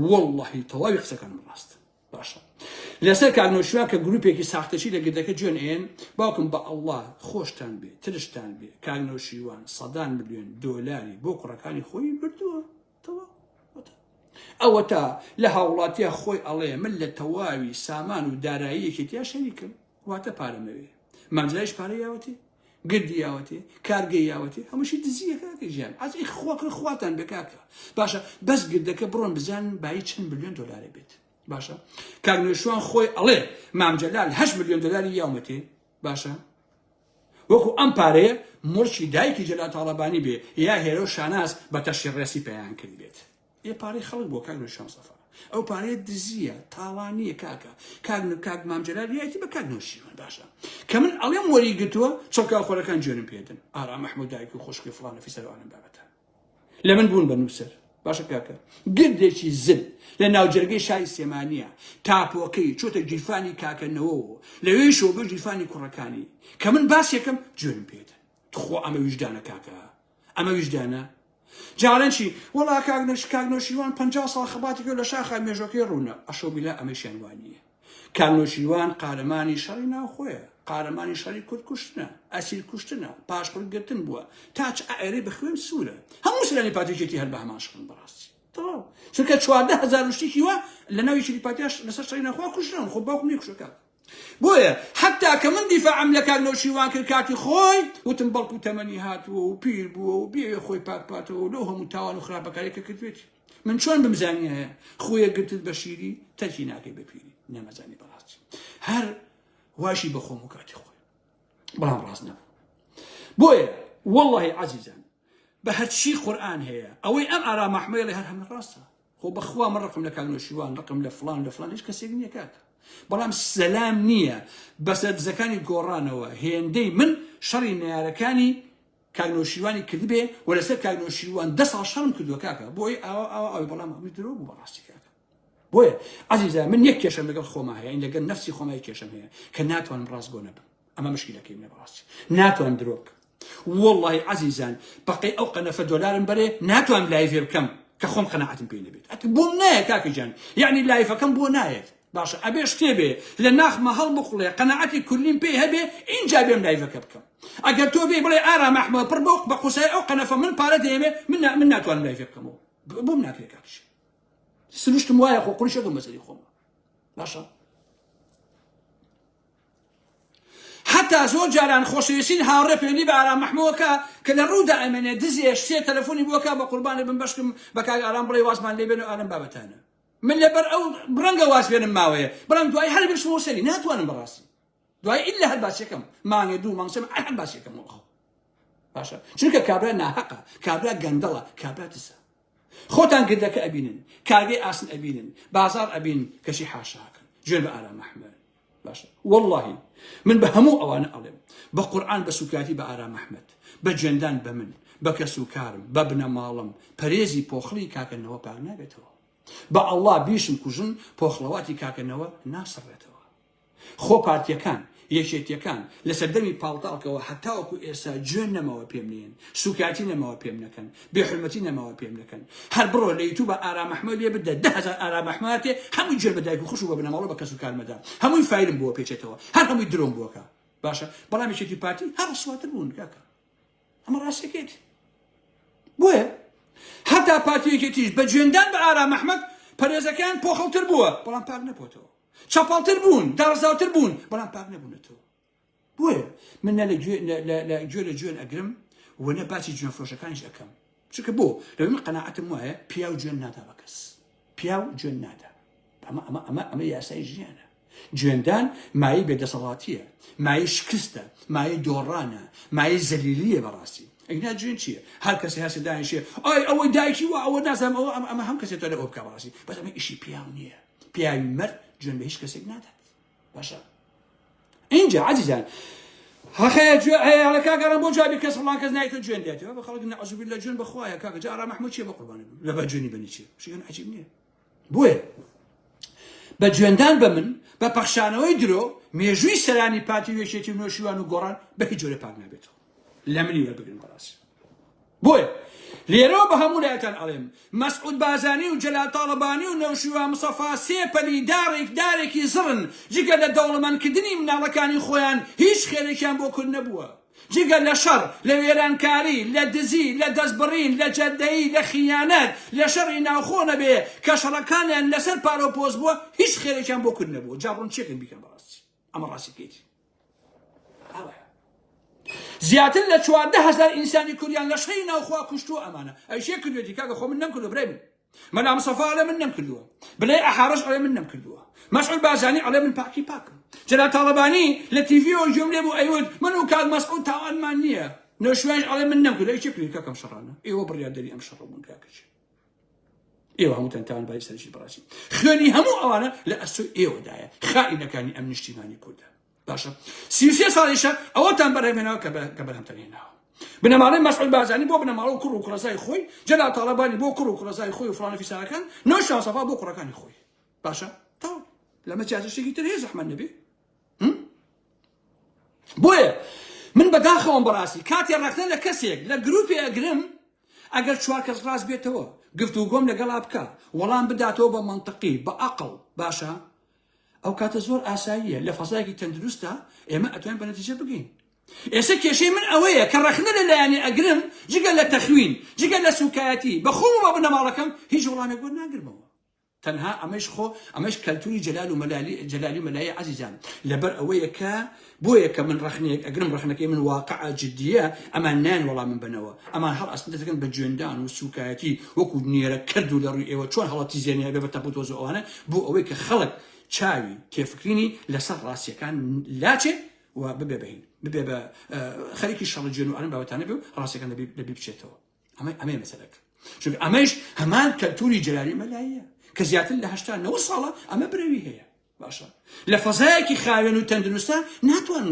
وەڵڵاهی تەواوی قسەکانم ڕاست باشە لەسەر کاک نەوشیروان کە گروپێکی ساختەچی لە گردەکە جوێن ئێن باوکم بە ئەڵڵا خۆشتان بێ ترشتان بێ کاک نەوشیروان سەدان ملیۆن دۆلاری بۆ کوڕەکانی خۆی بردووە تەواو ئەوەتا لە هاوڵاتیە خۆی ئەڵێ من لە تەواوی سامان و دارایی یەکێتیا شەریکم واتە پارەمەوێ مامجلایش پارە یاوەتێ گردی یاوەتێ کارگەی یاوەتێ هەمووشی دزیە کاکە گیان ئەز ئی خواکە خواتان بێ کاکە باشە بەس گردەکە بڕۆن بزانن بایی چەند ملیۆن دۆلارە بێت باشە کاک نوێشوان خۆی ئەڵێ مام جەلال 8 ملیۆن دۆلاری یاومەتێ باشە وەکو ئەم پارەیە موڵکی دایکی جەلال تاڵەبانی بێ یا هێرۆ شاناز بە تەشی ڕێسی پەیان کرد بێت ئێ پارەی خەڵک بووە کاک نوشان سەفا ئەو پارەیە دزیە تاڵانیە کاکە کاک کاک مام جەلال یایەتی بە کاک نەوشیروان باشە کە من ئەڵێم وەری گرتووە چڵکاو خۆرەکان جوێنم پێدن ئارام مەحمود دایک و خوشکی فڵانە فیسەر ئەوانە بابەتە لە من بوون بە نووسەر باشە کاکە گردێکی زل لە ناوجەرگەی شاری سلێمانیە تاپۆکەی چۆتە گیرفانی کاکە نەوەوە لەوێشەوە بە گیرفانی کوڕەکانی کە من باسێکم جوێنم پێدن تخوا ئەمە ویژدانە کاکە ئەمە ویژدانە جاران چی وەڵا کاک نەش کاک نەوشیروان 50 ساڵ خەباتی کرد لە شاخا مێژۆکەی ڕوونە ئەشەو بیلا ئەمەشیان وانییە کاک نەوشیروان قارەمانی شەڕی ناوخۆیە قارەمانی شەڕی کورد کوشتنە ئەسیر کوشتنە پاشقول گرتن بووە تاچ ئەرێ بە خوێن سوورە هەموو سەرانی پارتی یەکێتی هەر بە هەمان شکڵن بەڕاستی تەواو چونکە 14 هەزار و شتێکی وا لە ناو یەکێتی پارتیاش لەسەر شەڕی ناوخۆ کوژران خۆ باوکم نەیکوشتوە کاک بۆیە حەتا کە من دیفاعم لە کاک نەوشیروان کرد کاتی خۆی وتم بەڵکو تەمەنی هاتووە و پیر بووە و بێوێ خۆی پاک بکاتەوە و لەو هەموو تاوان و خراپەکاری کە کردوێتی من چۆن بمزانی هەیە خۆیە گرتت بە شیری تەرکی ناکەی بە پیری نەمەزانی بەڕاستی هەر واشی بە خۆم و کاتی خۆی بەڵام ڕاست نەبوو بۆیە واللهی عەزیزان بە هەرچی قورئان هەیە ئەوەی ئەم ئارام ئەحمەیڵی هەر هەمە ڕاستە خۆ بەخوا من ڕقم لە کاک نەوشیروان ڕقم لە فڵان لە فڵان هیچ کەسێک نییە کاکە بەڵام سەلام نییە بەسەر دزەکانی گۆڕانەوە هێندەی من شەڕی نەیارەکانی کاک نەوشیروانی کردبێ و لەسەر کاک نەوشیروان دە ساڵ شەڕم کردووە کاکە بۆی ئاوا ئاوا ئەوی بەڵام هەمووی درۆ بوو بەڕاستی کاکە بۆیە عەزیزە من یەک کێشەم لەگەڵ خۆما هەیە لەگەڵ نەفسی خۆما یەک کێشەم هەیە کە ناتوانم ڕاستگۆ نەبم ئەمە مشکلەکەی منە بەڕاستی ناتوانم درۆ بکەم وەڵڵاهی عەزیزان بەقەی ئەو قەنەفە دۆلارم بەرێ ناتوانم live ێ بکەم کە خۆم قەناعەتم پێی نەبێت ئەت بۆم نایە کاکە گیان یعنی live ەکەم بۆ نایەت باشە ئەبێ شتێ بێ لە ناخمە هەڵبقڵێ قەناعەتی کولیم پێی هەبێ ئینجا بێم live ەکە بکەم ئەگەر تۆ بێ بڵێ ئارام ئەحمەد پڕ بەو بە قوسای ئەو قەنەفە من پارە دەیەمێ من من ناتوانم live ێ بکەمەوە بۆم ناکرێ کاکە سروشتم وایە خۆ قوریشەکەم بەسەری خۆم باشە حتا زۆر جاران خۆشەویستین هاوڕێ پەیوەندی بە ئارام مەحموەکە کە لە ڕوودا ئەمێنێ دزێ شتێ تەلەفۆنی بۆکە بە قوربانی بم بەشکم بە کاک ئارام بڵێ وازمان لێ بێن و ئارام بابەتانە من لەبەر ئەو ڕەنگە واز بێنم ماوەیە بەڵام دوای هەر بچمەوە سەری ناتوانم بەڕاستی دوای ئیلا هەر باسیەکەم مانگێ دوو مانگ سێ مانگ هەر باسیەکەم وەخۆ باشە چونکە کابرا ناهەقە کابرا گەندەڵە کابرا دزە خۆتان گردەکە ئەبینن کارگەی ئاسن ئەبینن بازار ئەبین کەچی حاشاکەن جوێن بە ئارام ئەحمەد باشە واللهی من بە هەموو ئەوانە ئەڵێم بە قورئان بە سوکاتی بە ئارام ئەحمەد بە جوێندان بە من بە کەس و کارم بە بنەماڵم پەرێزی پۆخڵی کاکە نەوە پاک نابێتەوە بە ئەڵڵا بیشم کوژن پۆخڵەواتی کاکە نەوە ناسڕێتەوە خۆ پارتیەکان یەکێتیەکان لە سەردەمی پاڵتاڵکەوە هەتاوەکو ئێستا جوێن نەماوە پێم نێن سوکایەتی نەماوە پێم نەکەن بێ حورمەتی نەماوە پێم نەکەن هەر بڕۆ لە یوتوبە ئارام ئەحمەد لێ بدە 10000 ئارام ئەحمەد تێ هەمووی جوێن بە دایک و خوش و بە بنەماڵە بە کەس و کارمەدا هەمووی فایلم بۆ پێچێتەوە هەر هەمووی درۆم بۆکە باشە بەڵام یەکێتی پارتی هەر ڕسواتر بوون کاکە ئەمە ڕاستەکەیت بۆیە هەتا پارتی یەکێتیش بە جوێندان بە ئارام ئەحمەد پەرێزەکان پۆخڵتر بووە بەڵام پاک نەبووەتەوە چەپەڵتر بوون داڕزاوتر بوون بەڵام پاک نەبوونەتەوە بۆیە من نە لە گوێ لە گوێ لە جوێن ئەگرم و نە باسی جوێن فرۆشەکانیش ئەکەم چونکە بۆ لەوەی من قەناعەتم وایە پیاو جوێن نادا بە کەس پیاو جوێن نادا ئەمە ئەمە ئەمە ئەمە یاسای ژیانە جوێندان مایەی بێدەسەڵاتیە مایەی شکستە مایەی دۆڕانە مایەی زەلیلیە بەڕاستی. ئەگینا جوێن چییە؟ هەر کەسێ هەسێ دانیشێ ئای ئەوەی دایکی وا ئەوە نازانم ئەوە ئەمە ئەمە هەم کەسێ تۆ لە ئەوە بکە بەڕاستی بەس ئەمە ئیشی پیاو نییە پیاوی مەرد جوێن بە هیچ کەسێک نادات باشە اینجا عزیزان هەخەیە جوێ هەیە هەڵە کاک ئارام بۆ جوابی کەس فڵان کەس نایتۆ جوێن دێتەوە بە خەڵک نەعوزو بالله جوێن بەخوایە کاکە جا ئارام ئەحمەد چیە بە قوربانی بم لە بە جوێنی بەنی چیە شتێکیان عجیب نییە بۆیە بە جوێندان بە من بە پەخشانەوەی درۆ مێژووی سەرانی پارتی و یەکێتی و نۆشیوان و گۆڕان بە هیچ جۆرە پاک نابێتەوە لە منی وەربگرن بەڕاستی بۆیە لێرەوە بە هەموو لایەتان ئەڵێم مەسعود بازانی و جەلال تاڵەبانی و نەوشیروان مستەفا سێ پەلی داڕێک دارێکی زڕن جگە لە دەوڵەمەندکردنی مناڵەکانی خۆیان هیچ خێرێکیان بۆ کورد نەبووە جگە لە شەڕ، لە وێرانکاری، لە دزی، لە دەستبڕین، لە جەردەیی، لە خیانەت، لە شەڕی ناوخۆ نەبێ کە شەڕەکانیان لەسەر پارە و پۆست بووە، هیچ خێرێکیان بۆ کورد نەبووە. جا بڕۆن چێکن بیکەن بەڕاستی. ئەمە ڕاستیەکەیەتی. ئاوایە. زیاتر لە 14 هەزار ئینسانی کوردیان لە شەڕی ناوخۆ کوشتووە ئەمانە. ئەی کێ کردوێتی کاکە خۆ من نەمکردووە برای من. مەلا مستەفا ئەڵێ من نەمکردووە بلەی ئەحارەش ئەڵێ من نەمکردووە مەسعود بارزانی ئەڵێ من پاکی پاکم جەلال تاڵەبانی لە تیڤیەوە گوێم لێ بوو ئەیوت من و کاک مەسعود تاوانمان نییە نەوشیروانیش ئەڵێ من نەمکردووە ئەی کێ کردی کاکە ئەم شەڕانە ئێوە بڕیاردەری ئەم شەڕە بوون کاکە کێ ئێوە هەمووتان تاوانباری سەرەکی بەڕاستی خوێنی هەموو ئەوانە لە ئەستۆی ئێوەدایە خائینەکانی ئەم نیشتیمانی کوردە باشە 33 ساڵیشە ئەوەتان بەرهەمێناوە کە بەرهەمتان هێناوە بنەماڵەی مەسعود بارزانی بۆ بنەماڵە و کوڕ و کوڕەزای خۆی جەلال تاڵەبانی بۆ کوڕ و کوڕەزای خۆی و فڵانە فیسارەکان نەوشیروان سەفا بۆ کوڕەکانی خۆی باشە تەواو لەمە زیاتر شتێکی تر هەیە زەحمەت نەبێ بۆیە من بەداخەوەم بەڕاستی کاتێ ڕەخنە لە کەسێک لە گروپێ ئەگرم ئەگەر چوار کەس ڕاست بێتەوە گفتوگۆم لەگەڵا بکە وەڵام بداتەوە بە مەنتقی بە ئەقڵ باشە ئەو کاتە زۆر ئاساییە لە فەزایەکی تەندروستە ئێمە ئەتوانین بە نەتیجە بگەین ئێستا کێشەی من ئەوەیە کە ڕەخنە لە لایەنێ ئەگرم جگە لە تەخوین جگە لە سوکایەتی بە خۆم و بە بنەماڵەکەم هیچ وەڵامێک وەرناگرمەوە تەنها ئەمەش خۆ ئەمەش کەلتوری جەلال و مەلالی جەلالی و مەلایی عەزیزان لەبەر ئەوەیە کە بۆیە کە من ڕەخنەیەک ئەگرم ڕەخنەکەی من واقعە جدیە ئەمان نایەن وەڵام من بەنەوە ئەمان هەڵ ئەستن دەکەن بە جوێندان و سوکایەتی وەکو نێرە کرد و لە ڕووی ئێوە چۆن هەڵە تیزێنی هەبێ بە تەپ و تۆز و ئەوانە بۆ ئەوەی کە خەڵک چاوی تێفکرینی لەسەر ڕاستیەکان لاچێ و ببێ بە هین ببێ بە خەریکی شەڕ جوێن و ئەم بابەتانە بێ و ڕاستیەکان لەبی بچێتەوە ئەمە ئەمەیە مەسەلەکە چونکە ئەمەش هەمان کەلتوری جەلالی مەلاییە کە زیاتر لە هەشتا نەوە ساڵە ئەمە برەوی هەیە باشە لە فەزایەکی خاوێن و تەندروستە ناتوان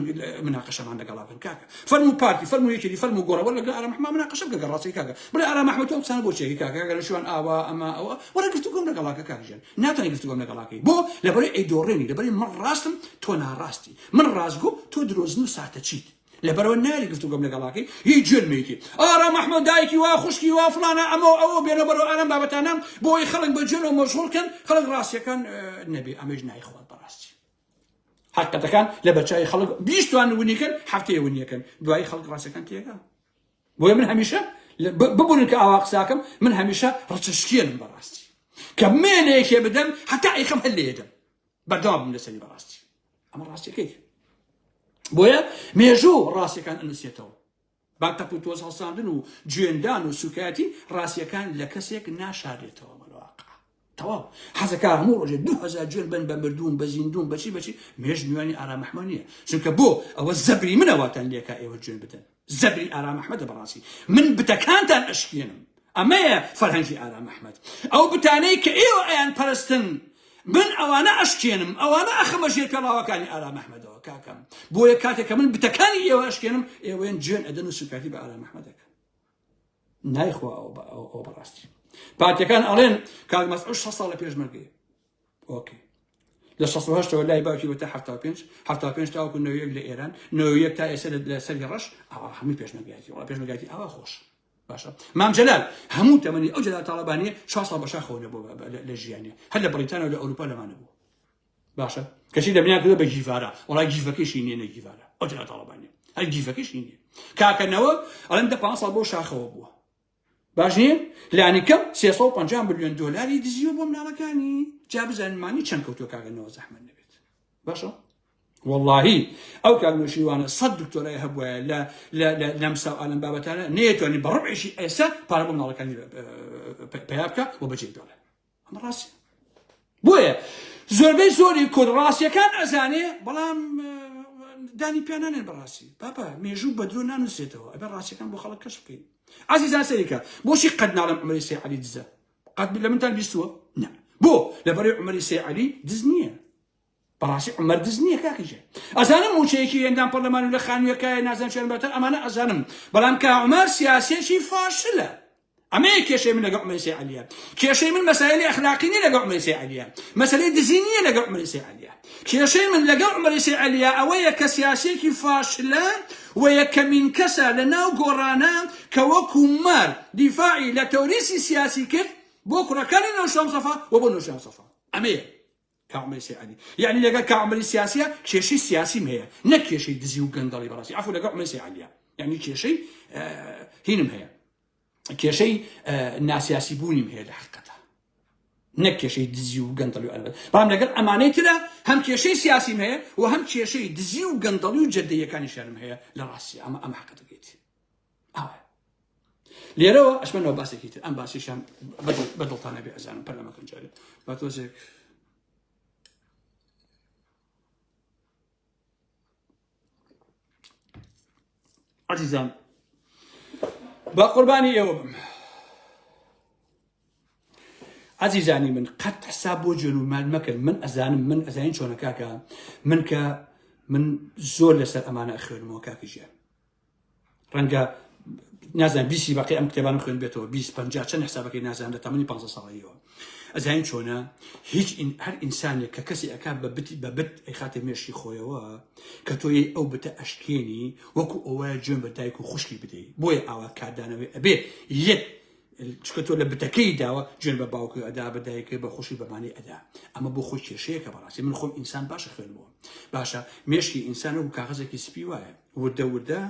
مناقەشەمان لەگەڵا بن کاکە فەرمو پارتی فەرمو یەکێتی فەرمو گۆڕەوە لەگەڵ ئارام ئەحمەد مناقەشە بکە ڕاستی کاکە بڵێ ئارام ئەحمەد تۆ قسانە بۆ چێکی کاکە کاکە لە شوان ئاوا ئەمە ئەوە وەرە گفتوگۆم لەگەڵاکە کاک ژیان ناتوانانی گفتوگۆم لەگەڵاکەی بۆ لەبەرەی ئەی دۆڕێنی لەبەری من ڕاستم تۆ ناڕاستی من ڕاستگۆم تۆ درۆزن و ساتەچیت لەبەرئەوە نایەلی گفتوگۆم لەگەڵاکەی هیچ جوێن مەیتی ئارام ئەحمەد دایکی وا خوشکی وا فڵانە ئەمە و ئەوە بێنە بەرەو ئارام بابەتانە بۆ ئەوەی خەڵک بە جوێنەوە مەشغوڵ کەن خەڵک ڕاستیەکان نەبێ ئەمەش نایخوات بەڕاستی حەقیقەتەکان لە بەرچاوی خەڵک بیستوان ونیکەن هەفتەیە ونیەکەن دوایی خەڵک ڕاستیەکان تێگا بۆیە من هەمیشە ببورن کە ئاوا قساکەم من هەمیشە ڕچەشکێنم بەڕاستی کە مێنەیەکێ بدەم هەتا ئەیخەم هەر لێدەم بەردەوام بم لەسەری بەڕاستی ئەمە ڕاستیەکەی بۆیە مێژوو ڕاستیەکان ئەنووسێتەوە با تەپ و تۆز هەڵساندن و جوێندان و سوکایەتی ڕاستیەکان لە کەسێک ناشارێتەوە مەلواقع تەواو حەزەکە هەموو ڕۆژێ 2000 جوێن بن بە مردوون بە زیندوون بەچی بەچی مێژ میوانی ئارام ئەحمەد نییە چونکە بۆ ئەوە زەبری منە واتان لێکا ئێوە جوێن بدەن زەبری ئارام ئەحمەدە بەڕاستی من بتەکانتان ئەشکێنم ئەمەیە فەرهەنگی ئارام ئەحمەد ئەو بتانەی کە ئێوە ئەیان پەرستن من ئەوانە ئەشکێنم ئەوانە ئەخەمە ژێر پێڵاوەکانی ئارام ئەحمەدەوە کاکەم بۆیە کاتێک کە من بتەکانی ئێوە ئەشکێنم ئێوەیان جوێن ئەدەن و سوکاتی بە ئارام ئەحمەد دەکەن نایخوا ئەو بەڕاستی پارتیەکان ئەڵێن کاک مەسعود 6 ساڵ لە پێشمەرگەیە ئۆکەی لە 68 ەوە لای باوکی بۆ تا 75 75 تاوەکو 91 لە ئێران 91 تا ئێستا لە سەری ڕەش ئەوە هەمووی پێشمەرگایەتی وڵا پێشمەرگایەتی ئاوا خۆش باشە مام جەلال هەموو تەمەنی ئەو جەلال تاڵەبانیە چوار ساڵ بە شاخەوە نەبوو لە ژیانی هەر لە بەریتانیا و لە ئەوروپا لەمانە بوو باشە کەچی لە منیان کردوە بە گیڤارا وڵا گیڤەکەشی نییە نە گیڤارا ئەو جەلال تاڵەبانیە هەر گیڤەکەشی نییە کاکەنەوە ئەڵێن دە پانزە ساڵ بۆ شاخەوە بووە باش نییە لانی کەم 350 ملیۆن دۆلاری دزیوە بۆ مناڵەکانی جا بزانن مانی چەند کەوتووە کاکە نەوە زەحمەت نەبێت باشە واللهی ئەو کاک نوشیروانە سەد دکتۆرای هەبوایە لە لە لە نەمسا و ئالەم بابەتانە نەیەتوانی بە ڕبعیشی ئێستا پارە بۆ مناڵەکانی پەیا بکە و بەجێ بێڵێ ئەمە ڕاستیە بۆیە زۆربەی زۆری کورد ڕاستیەکان ئەزانێ بەڵام. دانی پیانانێن بەڕاستی بابا مێژوو بە درۆ نانووسێتەوە ئەبێ ڕاستیەکان بۆ خەڵک کەش بکەین عزیزان سەریکە بۆچی قەت ناڵێم عمری سێ عەلی دزە قەت لە منتان بیستووە نا بۆ لەبەرەی عمری سێ عەلی دز نییە بەڕاستی عمر دز نییە کاکیژە ئەزانم موچەیەکی ئەندام پەرلەمان و لە خانوویەکایە نازانم چیان باتە ئەمانە ئەزانم بەڵام کە عمر سیاسیەکی فاشلە ئەمەیە کێشەی من لەگەڵ عومەری سەی عەلیە. کێشەی من مەسایلی ئەخلاقی نییە لەگەڵ عومەری سەی عەلیە. مەسەلەی دزی نییە لەگەڵ عومەری سەی عەلیە. کێشەی من لەگەڵ عومەری سەی عەلیە ئەوەیە کە سیاسیەکی فاشلە و یەکەمین کەسە لە ناو گۆڕانە کە وەکو مار دیفاعی لە تەوریسی سیاسی کرد بۆ کوڕەکانی نەوشیروان مستەفا و بۆ نەوشیروان مستەفا. ئەمەیە کا عومەری سەی عەلی. یەعنی لەگەڵ کا عومەری سیاسیە کێشەی سیاسیم هەیە نەک کێشەی دزی و گەندەڵی بەڕاستی عەفو لەگەڵ عومەری سەی عەلیە یەعنی کێشەی هینم هەیە کێشەی ناسیاسی بوونیم هەیە لە حقیقەتە نەک کێشەی دزی و گەندەڵی و ئەلبەت بەڵام لەگەڵ ئەمانەی ترە هەم کێشەی سیاسیم هەیە و هەم کێشەی دزی و گەندەڵی و جەدەیەکانیشیانم هەیە لە ڕاستی ئەمە ئەم حقیقەتەکەیتی ئەوە لێرەوە ئەشمەنەوە باسێکی تر ئەم باسیشان بەدڵتانە بێ ئەزانم پەرلەمەکەن جارێ با تۆزێک عزیزان با قوربانی ئێوە بم عزیزانی من قەت حساب بۆ جوێن و مان مەکەن من ئەزانم من ئەزانین چۆنە کاکە من کە من زۆر لەسەر ئەمانە ئەخوێنمەوە کاکی ژیان ڕەنگە نازانم بیسی بەقی ئەم کتێبانم خوێن بێتەوە 20 50 چەند حسابەکەی نازانم لە تەمەنی 15 ساڵیەوە ئەزانین چۆنە هیچ هەر ئینسانێک کە کەسی ئەک بە بتی بە بت ئەیخاتە مێشکی خۆیەوە کە تۆی ئەو بتە ئەشکێنی وەکو ئەوە جوێن بە دایک و خوشکی بدەی بۆیە ئاوا کاردانەوەی ئەبێ یەک چکە تۆ لە بتەکەی داوە جوێن بە باوکی ئەدا بە دایکە بە خوشی بەمانی ئەدا ئەمە بۆ خۆی کێشەیەکە بەڕاستی من خۆم ئینسان باشە خوێنمەوە باشە مێشکی ئینسان وەکو کاغەزێکی سپی وایە وردە وردە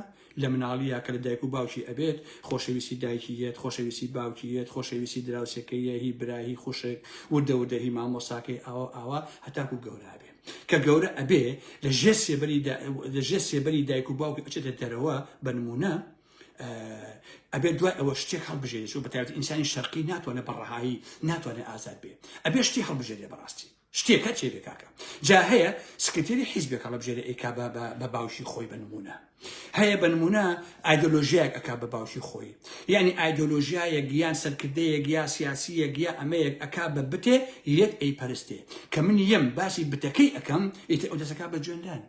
لە مناڵییا کە لە دایک و باوکی ئەبێت خۆشەویستی دایکی یەت خۆشەویستی باوکی یەت خۆشەویستی دراوسێکەی یە هی برا هی خوشک وردە وردە هی مامۆستاکەی ئاوا ئاوا هەتاکو گەورە ئەبێ کە گەورە ئەبێ لە ژێر سێبەری لە ژێر سێبەری دایک و باوکی ئەچێتە دەرەوە بە نمونە ئەبێت دوای ئەوە شتێک هەڵبژێرێت چون بەتایبەت ئینسانی شەرقی ناتوانێت بە ڕەهایی ناتوانێت ئازاد بێ ئەبێ شتی هەڵبژێرێ بەڕاستی شتێک هەر چێ بێ کاکە جا هەیە سکرتێری حیزبێک هەڵبژێرێ ئەیکا بە بە باوکی خۆی بە نمونە هەیە بە نمونە ئایدۆلۆژیایەک ئەکا بە باوکی خۆی یعنی ئایدۆلۆژیایەک یان سەرکردەیەک یا سیاسیەک یا ئەمەیەک ئەکا بە بتێ یەت ئەی پەرستێ کە من یەم باسی بتەکەی ئەکەم ئیتر ئەو دەسەکا بە جوێندان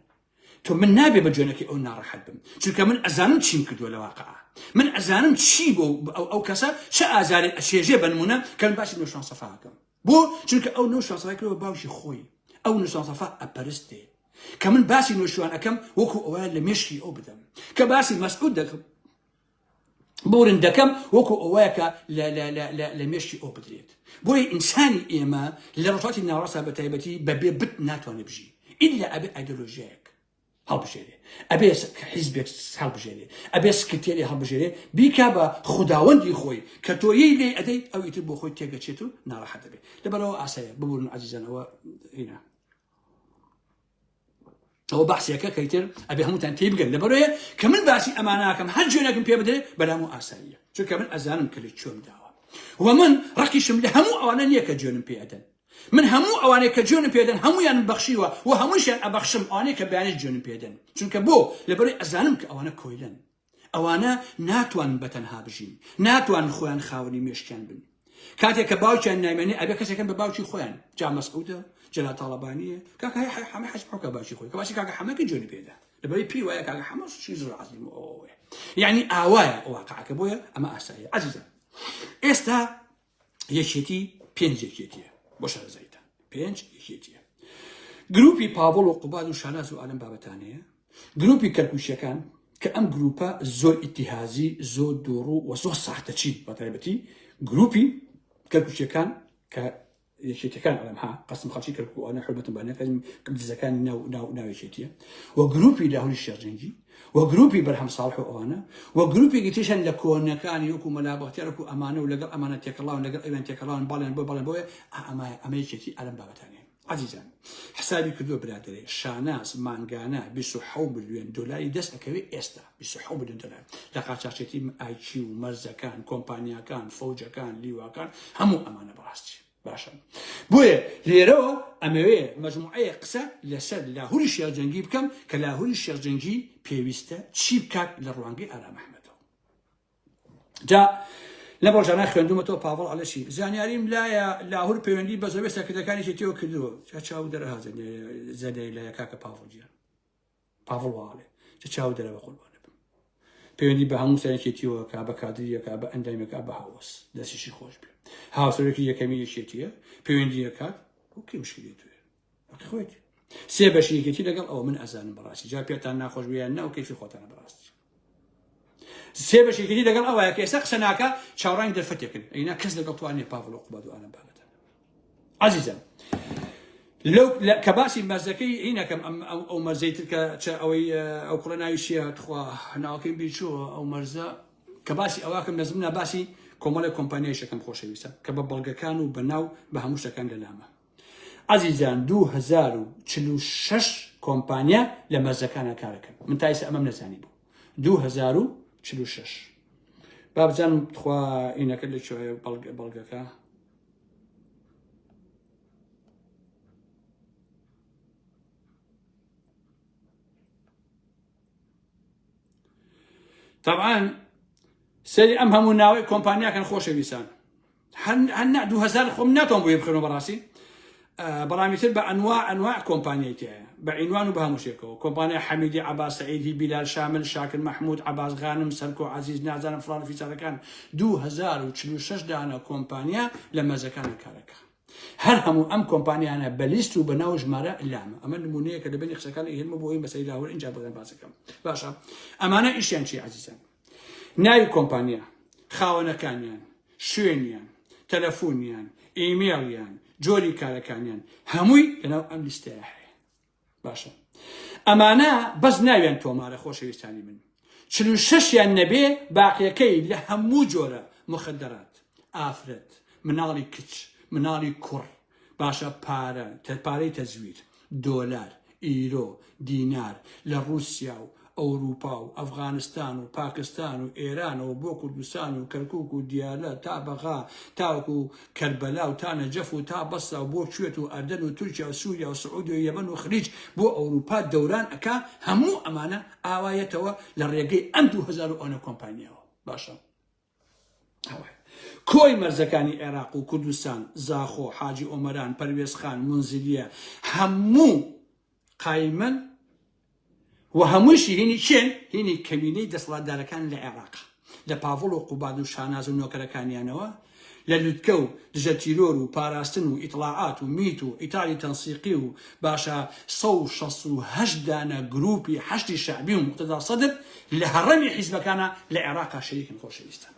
تۆ من نابێ بە جوێنەکەی ئەو ناڕەحەت بم چونکە من ئەزانم چیم کردووە لە واقعا من ئەزانم چی بۆ ئەو ئەو کەسە چ ئازارێ ئەچێژێ بە نمونە کە من باسی نەوشیروان سەفا ئەکەم بۆ چونکە ئەو نەوشیروان سەفای کردووە باوکی خۆی ئەو نەوشیروان سەفا ئەپەرستێ کە من باسی نەوشیروان ئەکەم وەکو ئەوە لە مێشکی ئەو بدەم کە باسی مەسعود دەکەم بورن دەکەم وەکو ئەوەیە کە لە مێشکی ئەو بدرێت بۆیە ئینسانی ئێمە لە ڕۆژهەڵاتی ناوەڕاستدا بە تایبەتی بەبێ بت ناتوانێت بژی ئیلا ئەبێ ئایدۆلۆژیایەک هەڵبژێرێ ئەبێ حیزبێک هەڵبژێرێ ئەبێ سکرتێری هەڵبژێرێ بیکا بە خوداوەندی خۆی کە تۆ یەی لێ ئەدەی ئەو ئیتر بۆ خۆی تێگەچێت و ناڕەحەت دەبێت لەبەرەوە ئاسایە ببورن عەزیزان ئەوە هینا ئەوە بەحسێکە کە ئیتر ئەبێ هەمووتان تێی بگەن لەبەرەیە کە من باسی ئەماناکەم هەر جوێنێکم پێ بدرێ بەلام و ئاساییە چونکە من ئەزانم کە لە کوێم داوە و من ڕقیشم لە هەموو ئەوانە نییە کە جوێنم پێ ئەدەن من هەموو ئەوانەی کە جوێنم پێدەن هەمویانم بەخشیوە و هەمووشیان ئەبەخشم ئەوانەی کە بەیانیش جوێنم پێدەن چونکە بۆ لەبەرەی ئەزانم کە ئەوانە کۆیلەن ئەوانە ناتوانن بە تەنها بژین، ناتوانن خۆیان خاوەنی مێشکیان بن. کاتێک کە باوکیان نایمێنێ ئەبێ کەسێکن بە باوکی خۆیان، جا مەسعودە، جەلال تاڵەبانییە، کاکە هەی حەمە حەج حوکە باوکی خۆی، کە باسی کاکە حەمە کرد جوێنی پێدا. لەبەرەی پێی وایە کاکە حەمە شی زۆر عەزیم و ئەوەیە. یعنی ئاوایە واقعەکە بۆیە ئەمە ئاساییە. عەزیزان ئێستا یەکێتی پێنج یەکێتیە بۆ شارەزاییتان پێنج یەکێتیە گروپی پاڤڵ و قوباد و شاناز و ئالم بابەتانەیە گروپی کەرکوشیەکان کە ئەم گروپە زۆر ئیتیهازی زۆر دووڕوو و زۆر ساختەچی بە تایبەتی گروپی کەرکوشیەکان کە یەکێتیەکان ئەڵێم ها قەسم خەڵکی کەرکوک ئەوانە حورمەتم بە نەکەن دزەکانی ناو ناو ناو یەکێتیە و گروپی لاهوری شێخ جەنگی و گروپی بەرهەم ساڵح و ئەوانە و گروپێکی تریشان لە کۆنەکانی وەکو مەلا بەختیار وەکو ئەمانە و لەگەڵ ئەمانە تێکەڵاون لەگەڵ ئەویان تێکەڵاون باڵیان بۆ باڵیان بۆیە ئەمە ئەمە یەکێتی ئەلەم بابەتانەیە عەزیزان حسابی کردووە برادەرێ شاناز مانگانە 27 ملیۆن دۆلاری دەست ئەکەوێ ئێستا 27 ملیۆن دۆلار لە قاچاخچێتی ئایکی و مەرزەکان کۆمپانیاکان فەوجەکان لیواکان هەموو ئەمانە بەڕاستی باشە بۆیە لێرەوە. ئەمەوێ مەجموعەیەک قسە لەسەر لاهوری شێخ جەنگی بکەم کە لاهوری شێخ جەنگی پێویستە چی بکات لە ڕوانگەی ئارام ئەحمەدەوە. جا لەم ڕۆژانە خوێندومەتەوە پاڤڵ ئەڵێ زانیاریم لایە لاهور پەیوەندی بە زۆربەی سەرکردەکانی یەکێتیەوە کردووە. جا چاو دەرەها زانیاری لایە کاکە پاڤڵ گیان. پاڤڵ واڵێ چ چاو دەرە بە قوربانە بم. پەیوەندی بە هەموو سەرەکێتیەوە کا بە کادریەکە بە ئەندامێکە بە هاوەس دەستیشی خۆش بێ. هاوسەرۆکی یەکەمی یەکێتیە پەیوەندیەکات وەکی مشکلی توێ. حەقی خۆیەتی. سێ بەشی یەکێتی لەگەڵ ئەوە من ئەزانم بەڕاستی جا پێتان ناخۆش بێ یان نا و کەیفی خۆتانە بەڕاستی. سێ بەشی یەکێتی لەگەڵ ئەوەیە کە ئێستا قسە ناکا چاوەڕانی دەرفەتێکن ئەینا کەس لەگەڵ توان نیە پاڤڵ و قوباد و ئالەم بابەتە. عەزیزان لەو کە باسی مەرزەکەی هینەکەم ئەم ئەو مەرزەی تر کە چە ئەوەی ئەو کوڕە ناوی چییە تخوا ناوەکەیم بیر چووە ئەو مەرزە کە باسی ئەوەکەم لە زمنا باسی کۆمەڵێک کۆمپانیایشەکەم خۆشەویستە کە بە بەڵگەکان و بە ناو بە هەموو شتەکان لەلامە عەزیزان 2046 کۆمپانیا لە مەرزەکانە کارەکەن من تا ئێستا ئەمەم نەزانی بوو 2046 با بزانم تخوا ئینەکە لە کوێ بەڵگە بەڵگەکە طبعا سەری ئەم هەموو ناوەی کۆمپانیاکەن خۆشەویستان هەر نا 2000 خۆم ناتوان بۆیە بخوێنەوە بەڕاستی بەڵام ئیتر بە ئەنوا ئەنواع کۆمپانیای تایە بە عینوان و بە هەموو شتێکەوە کۆمپانیا حەمیدی عەباس سەعیدی بیلال شامل شاکر مەحمود عەباس غانم سەرکۆ عەزیز نازانم فڵان و فیسارەکان 2046 دانە کۆمپانیا لە مەزەکانە کارەکە هەر هەموو ئەم کۆمپانیانە بە لیست و بە ناو ژمارە لامە ئەمە نمونەیەکە لە بینی قسەکان هێنمە بۆ ئەوەی مەسەلەی لاهور ئینجا بەدەم باسەکەم باشە ئەمانە ئیشیان چی عەزیزان ناوی کۆمپانیا، خاوەنەکانیان، شوێنیان، تەلەفونیان، ئیمێڵیان، جۆری کارەکانیان، هەمووی لەناو ئەم لیستەیە هەیە. باشە ئەمانە بەس ناویان تۆمارە خۆشەویستانی من. 46یان نەبێ باقیەکەی لە هەموو جۆرە مخدرات، ئافرەت، مناڵی کچ، مناڵی کوڕ، باشە پارە، پارەی تەزویر، دۆلار، ئیرۆ، دینار لە ڕووسیا و ئەوروپا و ئەفغانستان و پاکستان و ئێرانەوە بۆ کوردستان و کەرکوک و دیالە تا بەغا تاوەکو کەربەلا و تا نەجەف و تا بەسرا و بۆ کوێت و ئەردەن و تورکیا و سوریا و سعودیە و یەمەن و خلیج بۆ ئەوروپا دەوران ئەکا هەموو ئەمانە ئاوایەتەوە لە ڕێگەی ئەم 2000 و ئەونە کۆمپانیاوە باشە کۆی مەرزەکانی عێراق و کوردستان، زاخۆ، حاجی ئۆمەران، پەروێزخان، مونزیلیە، هەموو قایمن و هەموویشی هینی کێن؟ هینی کەمینەی دەسەڵاتدارەکان لە عێراق، لە پاڤڵ و قوباد و شاناز و نۆکەرەکانیانەوە، لە لوتکە و دژە تیرۆر و پاراستن و ئیتڵاعات و میت و ئیتاری تەنسیقی و باشە 168 دانە گروپی حەشدی شەعبی و موقتەدا سەدر لە هەڕەمی حیزبەکانا لە عێراقا شەریکن خۆشەویستان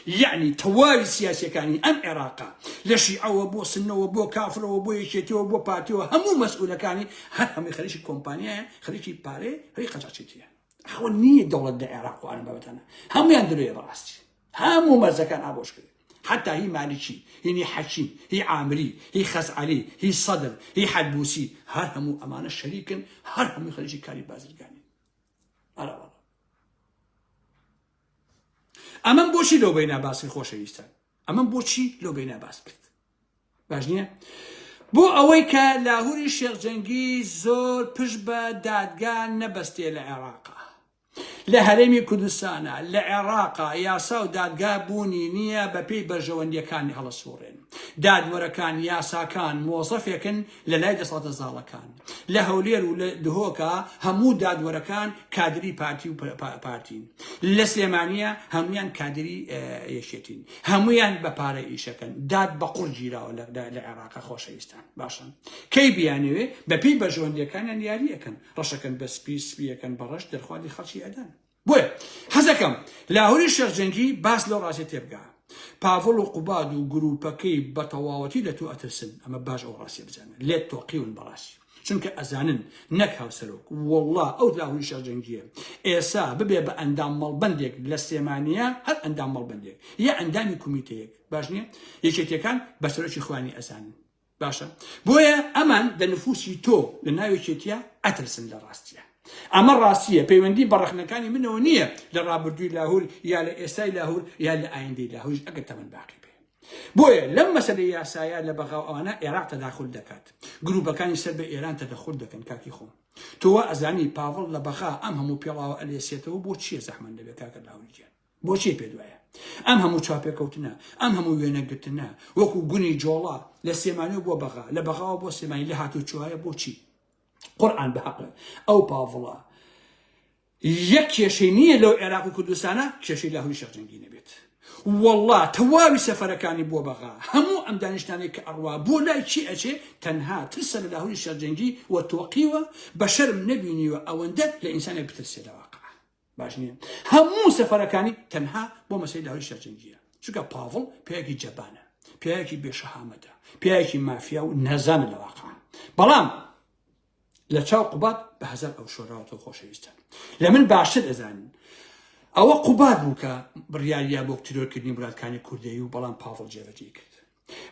یەعنی تەواوی سیاسیەکانی ئەم عێراقا لە شیعەوە بۆ سنەوە بۆ کافرەوە بۆ یەکێتیەوە بۆ پارتیەوە هەموو مەسئولەکانی هەر هەمووی خەریکی کۆمپانیایە خەریکی پارەیە خەریکی قەچاقچێتیە ئەوە نییە دەوڵەت لە عێراق و ئەم بابەتانە هەمویان درۆیە بەڕاستی هەموو مەرزەکان ئابۆش کرد حتا هی مالکی هینی حەکیم هی عامری هی خەزعەلی هی سەدر هی حەلبوسی هەر هەموو ئەمانە شەریکن هەر هەمووی خەریکی کاری بازرگانی ئەرا وەڵا ئەمەم بۆچی لەو بەینا باسی خۆشەویستان ئەمەم بۆچی لەو بەینا باس کرد باش نییە بۆ ئەوەی کە لاهوری شێخ جەنگی زۆر پشت بە دادگا نەبەستێ لە عێراقا لە هەرێمی کوردستانە لە عێراقا یاسا و دادگا بوونی نییە بەپێی بەرژەوەندیەکانی هەڵەسوڕێن دادوەرەکان یاساکان مۆزەفێکن لە لای دەسەڵاتە زاڵەکان لە هەولێر و لە دهۆکا هەموو دادوەرەکان کادری پارتی و پارتین لە سلێمانیە هەمویان کادری یەکێتین هەمویان بە پارە ئیشەکەن داد بە قوڕ گیراوە لە عێراقە خۆشەویستان باشە کەی بیانەوێ بەپێی بەرژەوەندیەکانیان یاری ئەکەن ڕەشەکەن بە سپی سپیەکەن بە ڕەش دەرخوادی خەڵکی ئەدەن بۆیە حەزەکەم لاهوری شێخ جەنگی باس لەو ڕاستیە تێبگا. پاڤڵ و قوباد و گروپەکەی بەتەواوەتی لە تۆ ئەترسن ئەمە باش ئەو ڕاستیە بزانە لێت تۆقیون بەڕاستی چونکە ئەزانن نەک هاوسەرۆک وەڵڵا ئەو لاهوری شێخ جەنگیە ئێسا ببێ بە ئەندام مەڵبەندێک لە سلێمانیە هەر ئەندام مەڵبەندێک یا ئەندامی کومیتەیەک باش نییە یەکێتیەکان بە سەرۆکی خۆیانی ئەزانن باشە بۆیە ئەمان لە نفوسی تۆ لە ناو یەکێتیە ئەترسن لە ڕاستیە ئەمە ڕاستیە پەیوەندی بە ڕەخنەکانی منەوە نییە لە ڕابردووی لاهور یا لە ئێستای لاهور یا لە ئایندەی لاهوریش ئەگەر تەمەن باقی بێ. بۆیە لەم مەسەلەی یاسایە لە بەغا و ئەوانە ئێراق تەداخول دەکات، گروپەکانی سەر بە ئێران تەدەخول دەکەن کاکی خۆم. تۆ وا ئەزانی پاڤڵ لە بەغا ئەم هەموو پێڵاوە ئەلێسێتەوە بۆ چییە زەحمەت نەبێ کاکە لاوری گیان؟ بۆ چیە پێت وایە ئەم هەموو چاوپێکەوتنە، ئەم هەموو وێنەگرتنە وەکو گونی جۆڵا لە سلێمانیەوە بۆ بەغا، لە بەغاوە بۆ سلێمانی لە هاتوچۆیە بۆچی؟ قورئان بە هەق ئەو پاڤڵە یەک کێشەی نییە لەو عێراق و کوردستانە کێشەی لاهوری شێخ جەنگی نەبێت والله تەواوی سەفەرەکانی بۆ بەغا هەموو ئەم دانیشتانەی کە ئەڕوا بۆ لای چی ئەچێ تەنها ترسە لە لاهوری شێخ جەنگی و تۆقیوە بە شەرم نەبینیوە ئەوەندە لە ئینسانێک بترسێ لە واقع باش نییە هەموو سەفەرەکانی تەنها بۆ مەسەی لاهوری شێخ جەنگیە چونکە پاڤڵ پیاوێکی جەبانە پیاوێکی بێشەهامەتە پیاوێکی مافیا و نەزانە لە واقع بەڵام لە چاو قوباد بە هەزار ئەو شۆراوەتەوە خۆشەویستان لە من باشتر ئەزانن ئەوە قوباد بوو کە بڕیاریا بۆ تیرۆرکردنی مرادکانی کوردەی و بەڵام پاڤڵ جێبەجێی کرد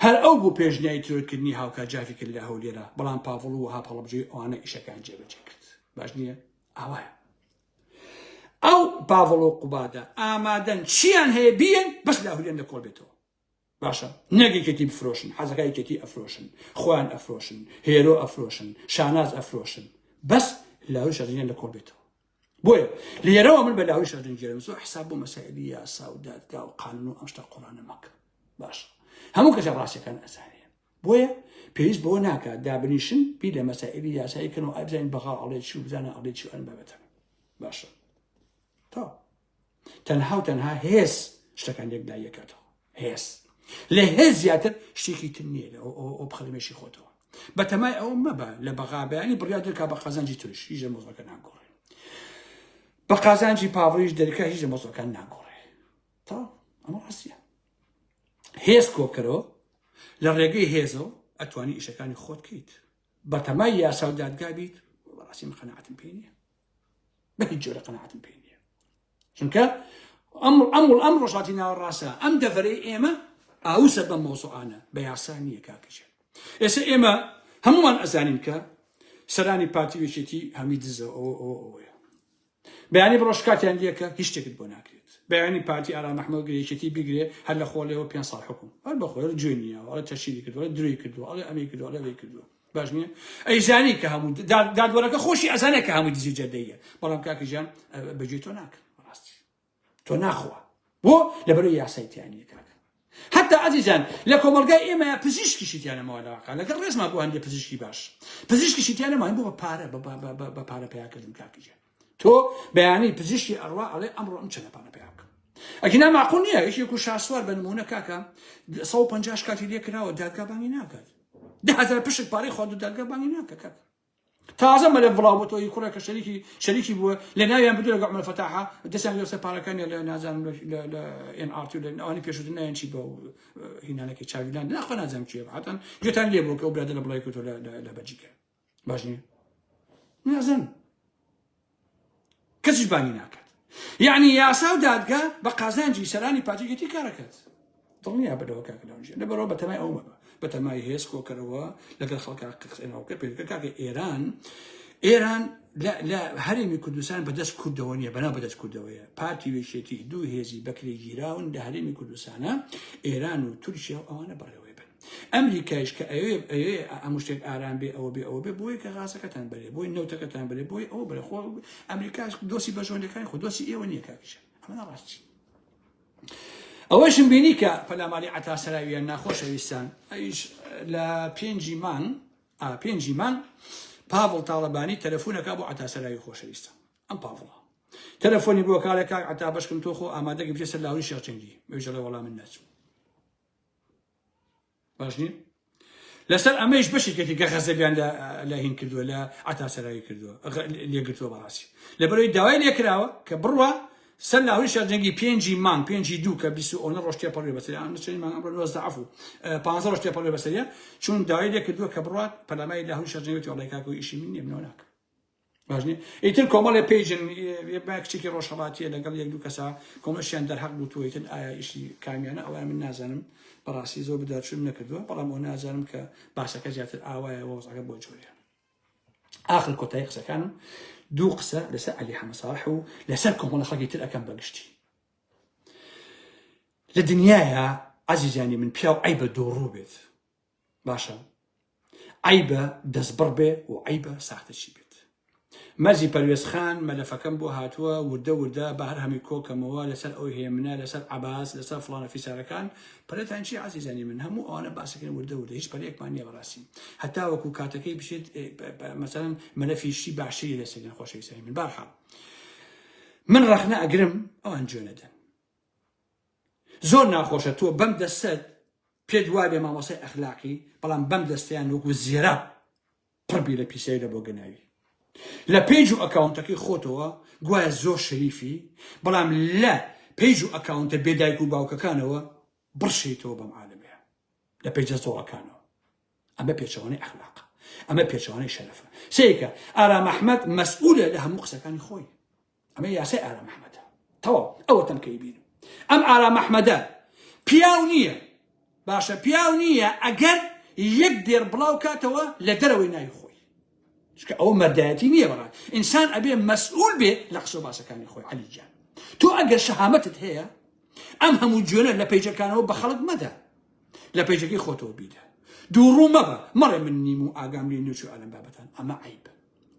هەر ئەو بوو پێشنیای تیرۆرکردنی هاوکار جافی کرد لە هەولێرە بەڵام پاڤڵ و وەهاب هەڵەبجەی ئەوانە ئیشەکان جێبەجێ کرد باش نییە ئاوایە ئەو پاڤڵ و قوبادە ئامادەن چیان هەیە بیەن بەس لاهوریان لە کۆڵ بێتەوە باشە نەک یەکێتی بفرۆشن حەزەکە یەکێتی ئەفرۆشن خۆیان ئەفرۆشن هێرۆ ئەفرۆشن شاناز ئەفرۆشن بەس لاهوری شەرجنیان لە کۆڵ بێتەوە بۆیە لێرەوە من بە لاهوری شەرجن گێرم زۆر حساب بۆ مەسائلی یاسا و دادگا و قانون و ئەم شتە قۆڵانە مەکە باش هەموو کەسە ڕاستیەکان ئەزانێ بۆیە پێویست بەوە ناکات دابنیشن بیر لە مەسائلی یاسایی کەن و ئای بزانین بەغا ئەڵێ چی و بزانە ئەڵێ چی و ئەم بابەتە باشە تا تەنها و تەنها هێز شتەکان یەکلایی یەکاتەوە هێز لە هێز زیاتر شتێکی تر نییە لە ئەو بخەرمێشی خۆتەوە بەتەمای ئەوە مەبە لە بەغابیانی بڕیار دەرکا بە قازانجی ترش هیچ لە مۆزەکە ناگۆڕێ بە قازانجی پاڤڵیش دەرکا هیچ لە مۆزەکان ناگۆڕێ تا ئەمە ڕاستیە هێز کۆکەرەوە لە ڕێگەی هێزەوە ئەتوانی ئیشەکانی خۆت کەیت بەتەمای یاسا و دادگا بیت بەڕاستی من قەناعەتم پێ نییە بە هیچ جۆرە قەناعەتم پێ نییە چونکە ئەم ئەم ئەم ڕۆژاتی ناوەڕاستە ئەم دەڤەرەی ئێمە ئاوسە بەم مۆزوعانە بە یاسا نییە کاکەژێ ئێستا ئێمە هەمومان ئەزانین کە سەرانی پارتی وێچێتی هەمی دزە ئەوە ئەوە ئەوەیە بەیانی بڕۆ شکاتیان لێکە هیچ شتێکت بۆ ناکرێت بەیانی پارتی ئارام ئەحمەد گرێ یەکێتی بیگرێ هەر لە خۆڵێەوە پێ ساڵ حکوم هەر بە خۆی جوێ نییە ئەڵێ تەشیری کردووە درۆی کردووە ئەڵێ ئەمەی کردووە ئەڵێ ئەوەی کردووە باش نییە ئەیزانی کە هەموو دادوەرەکە خۆشی ئەزانێت کە هەموو دزی جەردەیە بەڵام کاکە گیان بەگوێی تۆ ناکەن ڕاستی تۆ ناخوا بۆ لەبەرەوەی یاسای تیا نییە کاکە حتا ئازیزان لە کۆمەڵگای ئێمە پزیشکیشی تیا نەماوە لە واقع لەگەڵ ڕێزما بۆ هەندێک پزیشکی باش پزیشکیشی تیا نەماوە بۆ بە پارە بە پارە پیاکردن کاکە گیان تۆ بەیانی پزیشکی ئەڕوا ئەڵێ ئەمڕۆ ئەم چەنە پارە پیا بکەم ئەگینا معقول نییە یەکێک و شاسوار بە نمونە کاکە 150 کاتی لێ کراوە دادگا بانگی ناکات 10000 پشک پارەی خواردو دادگا بانگی ناکە کاکە تازە مەلەف بڵاو بۆتەوە ی کوڕێک کە شەریکی شەریکی بووە لە ناویان بدو لەگەڵ عمر فەتاحە دەستیان لەسەر پارەکانیان لە نازانم لە ئێن ئار تی و لە ئەوانی پێشووتر نایان چی بە هینانەکەی چاویلان ناخۆ نازانم کێ حتان گوێتان لێ بوو کە ئەو برادەرە بڵاوی کردەوە لە بەلجیکا باش نییە نازانم کەسیش بانگی ناکات یعنی یاسا و دادگا بە قازانجی سەرانی پارتیگەتی کارەکات دڵنیا بەرەوە کاکە لەونجێ لەبەرەوە بەتەمای ئەو مەبە بەتەمای هێز کۆکەرەوە لەگەڵ خەڵکا قسەنەوەکە پێکە کاکە ئێران ئێران لە هەرێمی کوردستان بەدەست کوردەوە نییە بەنا بەدەست کوردەوەیە پارتی وێشێتی دوو هێزی بەکرێ گیراون لە هەرێمی کوردستانە ئێران و تورکیا و ئەوانە بەڕێوەی بن ئەمریکایش کە ئەوێ ئەوێ هەموو شتێک ئارام بێ ئەوە بێ ئەوە بێ بۆیە کە غازەکەتان بەرێ بۆی نەوتەکەتان بەرێ بۆی ئەوە بەرێ خۆ ئەمریکاش دۆسی بەرژەوەندەکانی خۆ دۆسی ئێوە نییە کاکیشە ئەمە ناڕاستی ئەوەشم بینی کە پەلاماری عەتا سەراویان ناخۆشەویستان ئەویش لە پێنجی مانگ پێنجی مانگ پاڤڵ تاڵەبانی تەلەفۆنەکە بۆ عەتا سەراوی خۆشەویستە ئەم پاڤڵە تەلەفۆنی بۆ کارە کاک عەتا بەشکم تۆ خۆ ئامادەگە بچێ سەر لاوری شێخ جەنگی ئەویش دەڵێ وەڵا من ناچم باش نییە لەسەر ئەمەیش بەشێکێتی کە غەزەبیان لە هین کردووە لە عەتا سەراوی کردووە لێگرتووە بەڕاستی لەبەرەوەی داوای لێکراوە کە بڕوا سەر لاهوری شێخ جەنگی پێنجی مانگ پێنجی دوو کە بیست و ئەوەنە ڕۆژ تێپەڕی بەسەر ئەم چەند مانگ ئەمڕۆ 19 عەفو 15 ڕۆژ تێپەڕی بەسەریە چون داوای لێکردووە کە بڕوات پەلاماری لاهوری شێخ جەنگی وتی کاکو ئیشی من نییە منەوە ناکەم باش نییە ئیتر کۆمەڵێ page ن کچێکی ڕۆژهەڵاتیە لەگەڵ یەک دوو کەسا کۆمەشیان دەرحەق بوو ئیتر ئایا ئیشی کامیانە ئەوە من نازانم بەڕاستی زۆر بداچوون نەکردووە بەڵام ئەو نازانم کە باسەکە زیاتر ئاوایە وەزعەکە بۆ جۆریە ئاخر کۆتایی قسەکانم دوو قسە لەسەر عەلی حەمە ساڵح و لەسەر کۆمەڵە خەڵکی تر ئەکەم بەگشتی لە دنیاە. عەزیزانی من پیاو عەیبە دووڕوو بێت باشە عەیبە دەستبڕ بێ و عەیبە ساختەچی بێت. مەرجی پەروێز خان مەلەفەکەم بۆ هاتووە وردە وردە بە هەر هەمووی کۆکەمەوە لەسەر ئەو هێمنە لەسەر عەباس لەسەر فڵانە فیسارەکان پەلەتان چی عەزیزانی من هەموو ئەوانە باسەکەن وردە وردە هیچ پەلەیەکمان نییە بەڕاستی هەتا وەکو کاتەکەی بچێت مەسەلەن مەلەفی شتی باشتری لەسەرین خۆشەویستانی من بارحاڵ من ڕەخنە ئەگرم ئەوان جوێ نەدەن زۆر ناخۆشە تۆ بەم دەستەت پێت وابێ مامۆستای ئەخلاقی بەڵام بەم دەستەیان وەکو زێراب پڕبی لە پیسایی لە بۆگەناوی لە page و ئەکاونتەکەی خۆتەوە گوایە زۆر شەریفی بەڵام لە page و ئەکاونتە بێدایک و باوکەکانەوە بڕشیتەوە بەم عالەمەیە لە page ە زۆڵەکانەوە ئەمە پێچەوانەی ئەخلاقە ئەمە پێچەوانەی شەرەفە سەیرکە ئارام ئەحمەد مەسئولە لە هەموو قسەکانی خۆی ئەمە یاسای ئارام ئەحمەدە تەواو ئەوەتەم کە بینم ئەم ئارام ئەحمەدە پیاو نییە باشە پیاو نییە ئەگەر یەک دێر بڵاو کاتەوە لە دەرەوەی ناوی خۆی چونکە ئەوە مەردایەتی نییە بەڕاست ئینسان ئەبێ مەسئول بێ لە قسە و باسەکانی خۆی عەلی گیان تۆ ئەگەر شەهامەتت هەیە ئەم هەموو جوێنە لە پەیجەکانەوە بە خەڵک مەدە لە پەیجەکەی خۆتەوە بیدە دووڕوو مەبە مەڵێ من نیم و ئاگام لێ نیە چوو ئەلەم بابەتان ئەمە عەیبە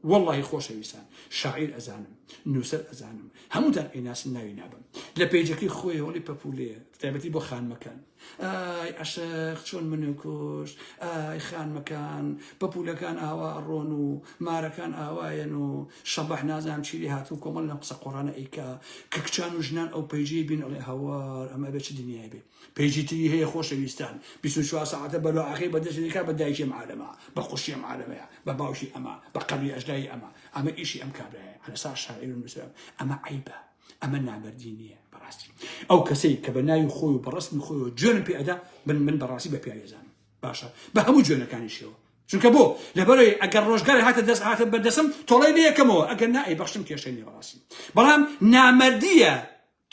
وەڵڵاهی خۆشەویستان شاعیر ئەزانم نووسەر ئەزانم هەمووتان ئەیناسن ناوی نابم لە پەیجەکەی خۆی هەوڵی پەپولەیە تایبەتی بۆ خانمەکان ئای عەشق چۆن منە کوشت ئای خانمەکان پەپولەکان ئاوا ئەڕۆن و مارەکان ئاوایەن و شەبەح نازانم چی لێ هاتوو کۆمەڵ لەم قسە قۆڕانە ئەیکا کە کچان و ژنان ئەو پەیجەی بین ئەڵێ هاوار ئەمە بێ چ دنیای بێ پەیجی تری هەیە خۆشەویستان 24 سەعاتە بە لۆعەکەی بە دەستی دەکا بە دایکی ئەم عالەمە بە خوشکی ئەم عالەمەیە بە باوکی ئەمە بە قەبری ئەژدای ئەمە ئەمە ئیشی ئەم کابرایە عەلەسا شاعیر و نووسەر ئەمە عەیبە ئەمە نامەردی نییە بەڕاستی ئەو کەسەی کە بە ناوی خۆی و بە ڕەسمی خۆیەوە جوێنم پێ ئەدا من من بەڕاستی بە پیاوی ئەزانم باشە بە هەموو جوێنەکانیشیەوە چونکە بۆ لەبەرەوەی ئەگەر ڕۆژگار هاتە دەست هاتە بەردەسم تۆڵەی لێ یەکەمەوە ئەگەر نا ئەیبەخشم کێشەی نییە بەڕاستی بەڵام نامەردیە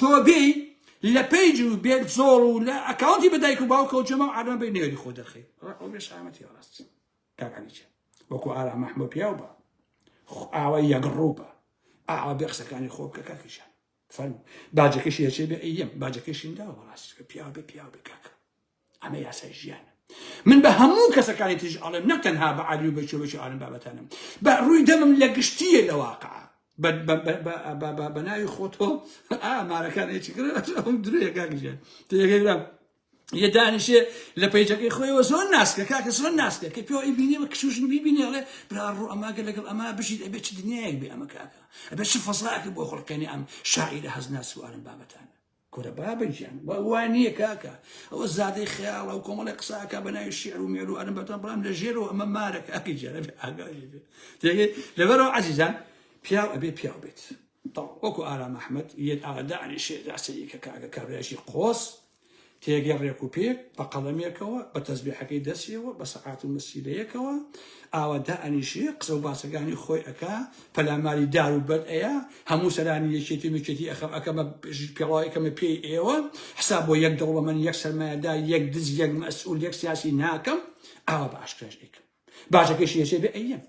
تۆ بێی لە page و بێ زۆڵ و لە ئەکاونتی بە دایک و باوکەوە جەمە و عالەمە بێ نێری خۆ دەرخەی ئەو بێ شامەتی ڕاست کاک عەلی گیان وەکو ئارام ئەحمەد پیاو بە ئاوا یەکڕوو بە ئاوا بێ قسەکانی خۆ بکە کاکە گیان فەرموو باجەکەشی هەرچێ بێ ئەیەم باجەکەشیم داوە بەڕاستی پیاو بێ پیاو بێ کاکە ئەمە یاسای ژیانە من بە هەموو کەسەکانی تریش ئەڵێم نەک تەنها بە عەلی و بە چۆبەکی ئالم بابەتانم بە ڕووی دەمم لە گشتیە لە واقع بە ناوی خۆتۆ ئامارەکان هیچ ئەم درێ کاک ژیان تێگەیرام یە دانیشێ لە پەیجەکەی خۆیەوە زۆر ناسکە کاکە زۆر ناسکە کە پێوە ئەیبینێ بە کچوژن بیبینێ ئەڵێ برا ڕۆ ئەماگە لەگەڵ ئەما بژیت ئەبێ چ دنیایەک بێ ئەمە کاکە ئەبێ چ فەزایەک بۆ خڵقێنێ ئەم شاعیرە هەز ناس و ئارم بابەتانە کورە بابە گیان وا وا نییە کاکە ئەوە زادەی خەیاڵە و کۆمەڵی قساکە بە ناوی شیعر و مێر و ئەرم بەتان بەڵام لە ژێرەوە ئەمە مارە کاکە گیان ئەبێ ئاگای بێ تێگەی لەبەرەوە عەزیزان پیاو ئەبێ پیاو بێت وەکو ئارام ئەحمەد یەت ئاغا دانیشێ داسەیەکە کاکە کابرایەکی قۆز تێگەی ڕێک و پێک، بە قەڵەمێکەوە، بە تەزبیحەکەی دەستیەوە، بە سەعات و مسیلەیەکەوە، ئاوا دائەنیشێ، قسە و باسەکانی خۆی ئەکا، پەلاماری دار و بەرد ئەیا، هەموو سەرانی یەکێتی و مەکێتی ئەخەم ئەکەمە پێڵاو ئەکەمە پێی ئێوە، حساب بۆ یەک دەوڵەمەند، یەک سەرمایەدار، یەک دز، یەک مەسئول، یەک سیاسی ناکەم، ئاوا بە ئاشکراش ئەیکەم. باجەکەشی یەکێ بێ ئەیەم.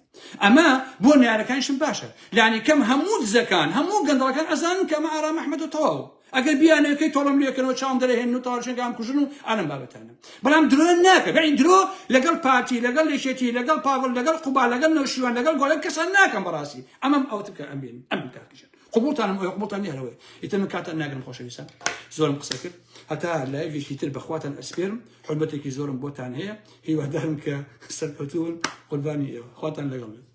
ئەمە بۆ نەیارەکانیشم باشە. لانیکەم هەموو دزەکان، هەموو گەندەڵەکان ئەزانن کە ئەمە ئارام ئەحمەدە تەواو. ئەگەر بیانەوێ کەی تۆڵەم لێ کەنەوە چاوم دەرەهێنن و تەواو شەنگام کوژن و ئالەم بابەتانە. بەڵام درۆ ناکەم. یەعنی درۆ لەگەڵ پارتی، لەگەڵ یەکێتی، لەگەڵ پاڤڵ، لەگەڵ قوبا، لەگەڵ نەوشیروان، لەگەڵ گۆڕان کەسان ناکەم بەڕاستی. ئەمەم ئەوەت بکە ئەم بێنن. ئەم کاک گیان. قبوڵتانم ئەوێ قبوڵتان نیە هەرەوەیە. ئیتر من کاتتان ناگرم خۆشەویستان. زۆرم قسە کرد. هەتا لایڤێکی تر بەخواتان ئەسپێرم. حورمەتێکی زۆرم بۆتان هەیە. هیوادارم کە سەرکەوتوو بن. قوربانی ئێوە. خواتان لەگەڵ بێت.